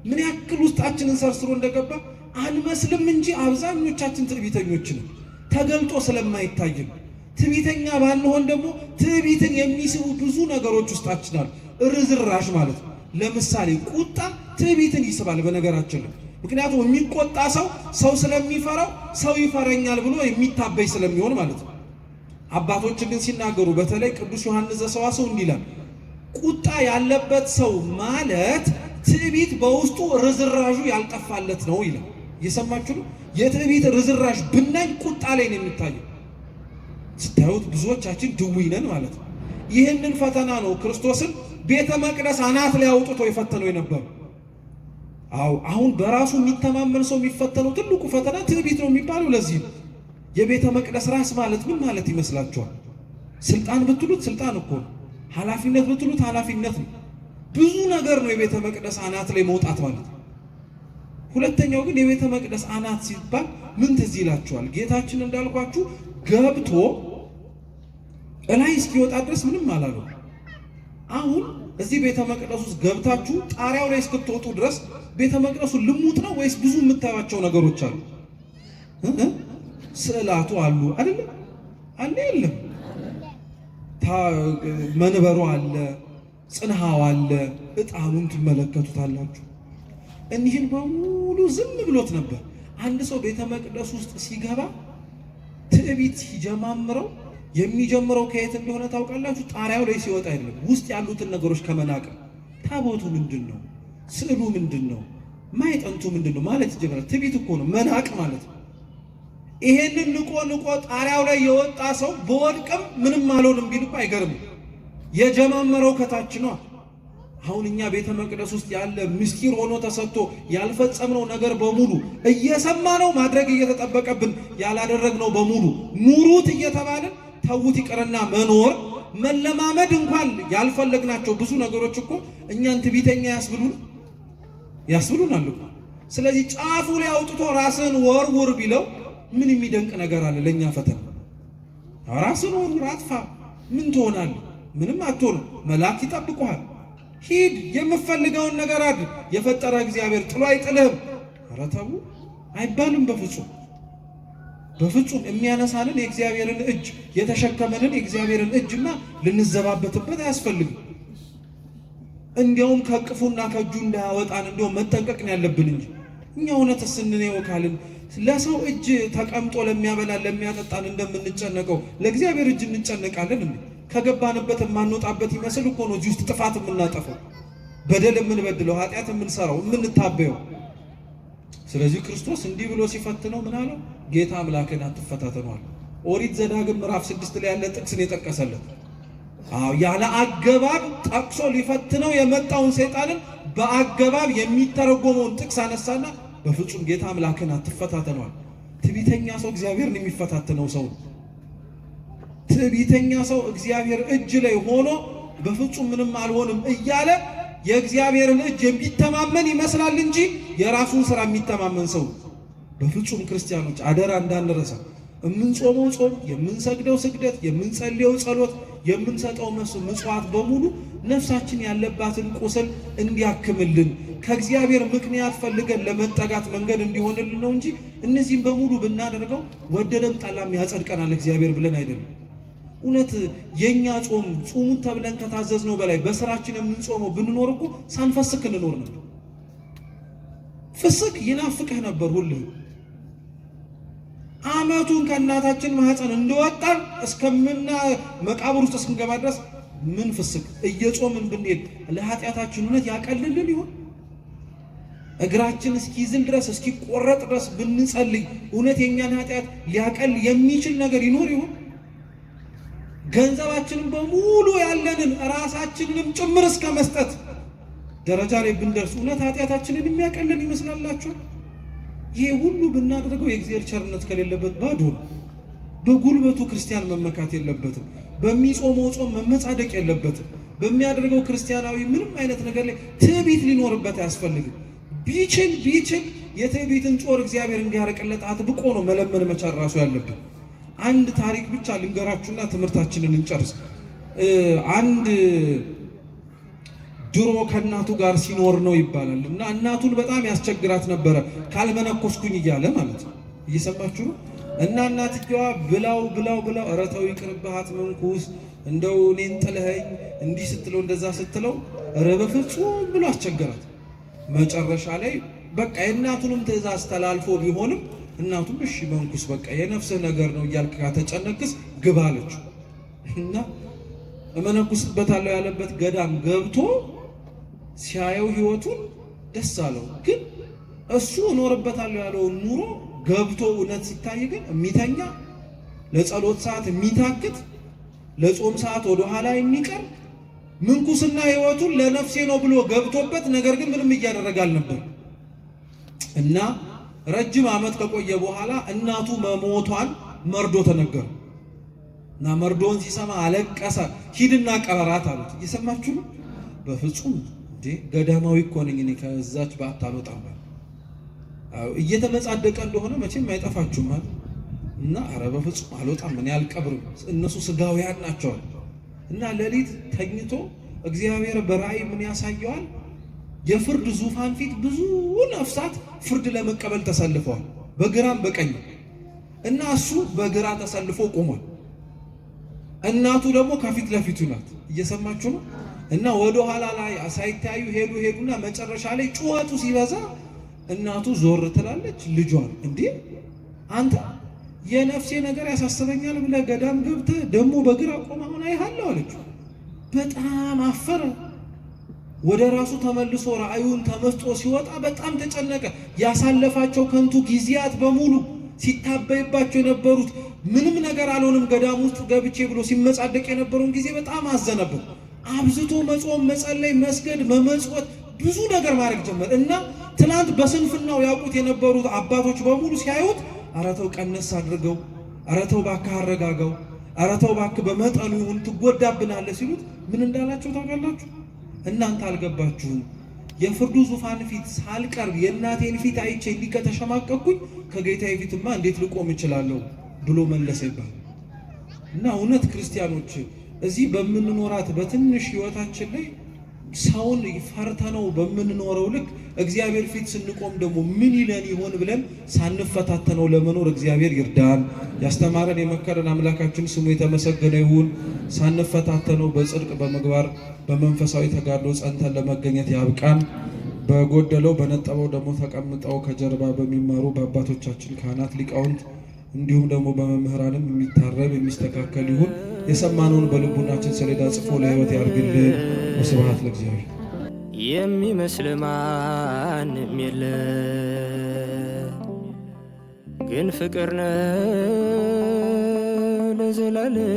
ምን ያክል ውስጣችንን ሰርስሮ እንደገባ አንመስልም እንጂ አብዛኞቻችን ትዕቢተኞች ነን፣ ተገልጦ ስለማይታይም። ትዕቢተኛ ባንሆን ደግሞ ትዕቢትን የሚስቡ ብዙ ነገሮች ውስጣችን አሉ፣ ርዝራሽ ማለት ነው። ለምሳሌ ቁጣ ትዕቢትን ይስባል በነገራችን ላይ። ምክንያቱም የሚቆጣ ሰው ሰው ስለሚፈራው ሰው ይፈረኛል ብሎ የሚታበይ ስለሚሆን ማለት ነው። አባቶች ግን ሲናገሩ በተለይ ቅዱስ ዮሐንስ ዘሰዋስው እንዲህ ይላል፣ ቁጣ ያለበት ሰው ማለት ትዕቢት በውስጡ ርዝራዡ ያልጠፋለት ነው ይላል። እየሰማችሁ ነው? የትዕቢት ርዝራዥ ብናኝ ቁጣ ላይ ነው የሚታየው። ስታዩት ብዙዎቻችን ድውይ ነን ማለት ነው። ይህንን ፈተና ነው ክርስቶስን ቤተ መቅደስ አናት ላይ አውጥቶ የፈተነው የነበረው። አዎ አሁን በራሱ የሚተማመን ሰው የሚፈተነው ትልቁ ፈተና ትዕቢት ነው የሚባለው ለዚህ ነው። የቤተ መቅደስ ራስ ማለት ምን ማለት ይመስላችኋል? ስልጣን ብትሉት ስልጣን እኮ ነው። ኃላፊነት ብትሉት ኃላፊነት ነው። ብዙ ነገር ነው የቤተ መቅደስ አናት ላይ መውጣት ማለት ነው። ሁለተኛው ግን የቤተ መቅደስ አናት ሲባል ምን ትዝ ይላችኋል? ጌታችን እንዳልኳችሁ ገብቶ እላይ እስኪወጣ ድረስ ምንም አላለው። አሁን እዚህ ቤተ መቅደስ ውስጥ ገብታችሁ ጣሪያው ላይ እስክትወጡ ድረስ ቤተ መቅደሱ ልሙጥ ነው ወይስ ብዙ የምታዩቸው ነገሮች አሉ? ስዕላቱ አሉ አይደለም? አለ የለም? መንበሩ አለ፣ ጽንሃው አለ፣ ዕጣኑን ትመለከቱታላችሁ። እኒህን በሙሉ ዝም ብሎት ነበር። አንድ ሰው ቤተ መቅደስ ውስጥ ሲገባ ትዕቢት ሲጀማምረው የሚጀምረው ከየት እንደሆነ ታውቃላችሁ? ጣሪያው ላይ ሲወጣ አይደለም፣ ውስጥ ያሉትን ነገሮች ከመናቅ። ታቦቱ ምንድን ነው? ስዕሉ ምንድን ነው? ማዕጠንቱ ምንድን ነው ማለት ይጀምራል። ትዕቢት እኮ ነው መናቅ ማለት ነው። ይሄንን ንቆ ንቆ ጣሪያው ላይ የወጣ ሰው በወድቅም ምንም አልሆንም ቢል እኮ አይገርምም። የጀማመረው ከታች ነው። አሁን እኛ ቤተ መቅደስ ውስጥ ያለ ምስጢር ሆኖ ተሰጥቶ ያልፈጸምነው ነገር በሙሉ እየሰማነው ማድረግ እየተጠበቀብን ያላደረግነው በሙሉ ኑሩት እየተባልን ተዉት ይቅርና መኖር መለማመድ እንኳን ያልፈለግናቸው ብዙ ነገሮች እኮ እኛን ትዕቢተኛ ያስብሉናል እኮ። ስለዚህ ጫፉ ላይ አውጥቶ ራስን ወርውር ቢለው ምን የሚደንቅ ነገር አለ? ለእኛ ፈተና ራስን ወርውር፣ አጥፋ፣ ምን ትሆናለህ? ምንም አትሆንም። መልአክ ይጠብቁሃል። ሂድ፣ የምፈልገውን ነገር አድርግ። የፈጠረ እግዚአብሔር ጥሎ አይጥልህም። ኧረ ተው አይባልም በፍጹም። በፍጹም የሚያነሳንን የእግዚአብሔርን እጅ የተሸከመንን የእግዚአብሔርን እጅማ ልንዘባበትበት አያስፈልግም። እንዲያውም ከቅፉና ከእጁ እንዳያወጣን እንዲያውም መጠንቀቅ ነው ያለብን እንጂ እኛ እውነትስ እንየው ካልን ለሰው እጅ ተቀምጦ ለሚያበላን ለሚያጠጣን እንደምንጨነቀው ለእግዚአብሔር እጅ እንጨነቃለን እንዴ? ከገባንበት የማንወጣበት ይመስል እኮ ነው እዚህ ውስጥ ጥፋት የምናጠፈው፣ በደል የምንበድለው፣ ኃጢአት የምንሰራው፣ የምንታበየው። ስለዚህ ክርስቶስ እንዲህ ብሎ ሲፈትነው ምን አለው? ጌታ አምላክን አትፈታተነዋል። ኦሪት ዘዳግም ምዕራፍ 6 ላይ ያለ ጥቅስን የጠቀሰለት። አዎ ያለ አገባብ ጠቅሶ ሊፈትነው የመጣውን ሰይጣንን በአገባብ የሚተረጎመውን ጥቅስ አነሳና በፍጹም ጌታ አምላክን አትፈታተነዋል። ትዕቢተኛ ሰው እግዚአብሔርን የሚፈታተነው ሰው ነው። ትዕቢተኛ ሰው እግዚአብሔር እጅ ላይ ሆኖ በፍጹም ምንም አልሆንም እያለ የእግዚአብሔርን እጅ የሚተማመን ይመስላል እንጂ የራሱን ስራ የሚተማመን ሰው በፍጹም። ክርስቲያኖች አደራ እንዳንረሳ፣ የምንጾመው ጾም፣ የምንሰግደው ስግደት፣ የምንጸልየው ጸሎት፣ የምንሰጠው ምጽዋት በሙሉ ነፍሳችን ያለባትን ቁስል እንዲያክምልን ከእግዚአብሔር ምክንያት ፈልገን ለመጠጋት መንገድ እንዲሆንልን ነው እንጂ እነዚህም በሙሉ ብናደርገው ወደደም ጠላም ያጸድቀናል እግዚአብሔር ብለን አይደለም። እውነት የኛ ጾም ጹሙን ተብለን ከታዘዝነው በላይ በስራችን የምንጾመው ብንኖር እኮ ሳንፈስክ እንኖር ነበር። ፍስክ ይናፍቅህ ነበር ሁልህ። ዓመቱን ከእናታችን ማህፀን እንደወጣን እስከምና መቃብር ውስጥ እስክንገባ ድረስ ምን ፍስክ እየጾምን ብንሄድ ለኃጢአታችን እውነት ያቀልልን ይሆን? እግራችን እስኪዝል ድረስ እስኪቆረጥ ድረስ ብንጸልይ እውነት የእኛን ኃጢአት ሊያቀል የሚችል ነገር ይኖር ይሆን? ገንዘባችንን በሙሉ ያለንን ራሳችንንም ጭምር እስከ መስጠት ደረጃ ላይ ብንደርስ እውነት ኃጢአታችንን የሚያቀልን ይመስላላችሁ? ይሄ ሁሉ ብናደርገው የእግዚአብሔር ቸርነት ከሌለበት ባዶ ነው። በጉልበቱ ክርስቲያን መመካት የለበትም። በሚጾመው ጾም መመጻደቅ የለበትም። በሚያደርገው ክርስቲያናዊ ምንም አይነት ነገር ላይ ትዕቢት ሊኖርበት አያስፈልግም። ቢችል ቢችል የትዕቢትን ጾር እግዚአብሔር እንዲያርቅለት አጥብቆ ነው መለመን መቻል ራሱ ያለብን። አንድ ታሪክ ብቻ ልንገራችሁና ትምህርታችንን እንጨርስ። አንድ ድሮ ከእናቱ ጋር ሲኖር ነው ይባላል እና እናቱን በጣም ያስቸግራት ነበረ፣ ካልመነኮስኩኝ እያለ ማለት ነው። እየሰማችሁ ነው። እና እናትየዋ ብላው ብላው ብላው ኧረ ተው ይቅርብህ አትመንኩስ፣ እንደው እኔን ጥለኸኝ እንዲህ ስትለው እንደዛ ስትለው ኧረ በፍጹም ብሎ አስቸገራት። መጨረሻ ላይ በቃ የእናቱንም ትእዛዝ ተላልፎ ቢሆንም እናቱም እሺ መንኩስ በቃ የነፍስህ ነገር ነው እያልክ ከተጨነቅስ ግባ አለችው። እና እመነኩስበታለሁ ያለበት ገዳም ገብቶ ሲያየው ህይወቱን ደስ አለው። ግን እሱ እኖርበታለሁ ያለውን ኑሮ ገብቶ እውነት ሲታይ ግን የሚተኛ፣ ለጸሎት ሰዓት የሚታክት፣ ለጾም ሰዓት ወደኋላ የሚቀር፣ ምንኩስና ህይወቱን ለነፍሴ ነው ብሎ ገብቶበት ነገር ግን ምንም እያደረገ አልነበር። እና ረጅም ዓመት ከቆየ በኋላ እናቱ መሞቷን መርዶ ተነገረ። እና መርዶን ሲሰማ አለቀሰ። ሂድና ቀበራት አሉት። እየሰማችሁ ነው? በፍጹም እንዴ ገዳማዊ እኮ ነኝ እኔ ከዛች ባት አልወጣም። እየተመጻደቀ እንደሆነ መቼም አይጠፋችሁም ማለት እና ኧረ በፍጹም አልወጣም እኔ አልቀብርም፣ እነሱ ስጋውያን ናቸዋል። እና ሌሊት ተኝቶ እግዚአብሔር በራእይ ምን ያሳየዋል? የፍርድ ዙፋን ፊት ብዙ ነፍሳት ፍርድ ለመቀበል ተሰልፈዋል፣ በግራም በቀኝ። እና እሱ በግራ ተሰልፎ ቆሟል። እናቱ ደግሞ ከፊት ለፊቱ ናት። እየሰማችሁ ነው? እና ወደ ኋላ ላይ ሳይታዩ ሄዱ ሄዱና መጨረሻ ላይ ጩኸቱ ሲበዛ እናቱ ዞር ትላለች። ልጇን እንዴ አንተ የነፍሴ ነገር ያሳስበኛል ብለህ ገዳም ገብተህ ደግሞ በግራ ቆመህ አሁን አይሃለሁ አለችው። በጣም አፈረ። ወደ ራሱ ተመልሶ ራእዩን ተመስጦ ሲወጣ በጣም ተጨነቀ። ያሳለፋቸው ከንቱ ጊዜያት በሙሉ ሲታበይባቸው የነበሩት ምንም ነገር አልሆንም ገዳም ውስጥ ገብቼ ብሎ ሲመጻደቅ የነበረውን ጊዜ በጣም አዘነበት። አብዝቶ መጾም፣ መጸለይ፣ መስገድ፣ መመጽወት ብዙ ነገር ማድረግ ጀመር። እና ትናንት በስንፍናው ያውቁት የነበሩት አባቶች በሙሉ ሲያዩት ኧረ ተው ቀነስ አድርገው፣ ኧረ ተው እባክህ አረጋጋው፣ ኧረ ተው እባክህ በመጠኑ ይሁን ትጎዳብናለህ ሲሉት ምን እንዳላቸው ታውቃላችሁ? እናንተ አልገባችሁም። የፍርዱ ዙፋን ፊት ሳልቀርብ የእናቴን ፊት አይቼ እንዲህ ከተሸማቀቅኩኝ ከጌታዬ ፊትማ እንዴት ልቆም እችላለሁ ብሎ መለሰ ይባላል። እና እውነት ክርስቲያኖች እዚህ በምንኖራት በትንሽ ህይወታችን ላይ ሰውን ፈርተነው በምንኖረው ልክ እግዚአብሔር ፊት ስንቆም ደግሞ ምን ይለን ይሆን ብለን ሳንፈታተነው ለመኖር እግዚአብሔር ይርዳን። ያስተማረን የመከረን አምላካችን ስሙ የተመሰገነ ይሁን። ሳንፈታተነው በጽድቅ በምግባር በመንፈሳዊ ተጋድሎ ጸንተን ለመገኘት ያብቃን። በጎደለው በነጠበው ደግሞ ተቀምጠው ከጀርባ በሚማሩ በአባቶቻችን ካህናት፣ ሊቃውንት እንዲሁም ደግሞ በመምህራንም የሚታረም የሚስተካከል ይሁን። የሰማነውን በልቡናችን ሰሌዳ ጽፎ ለሕይወት ያርግልን። ወስብሐት ለእግዚአብሔር። የሚመስል ማንም የለ፣ ግን ፍቅር ነው ለዘላለም።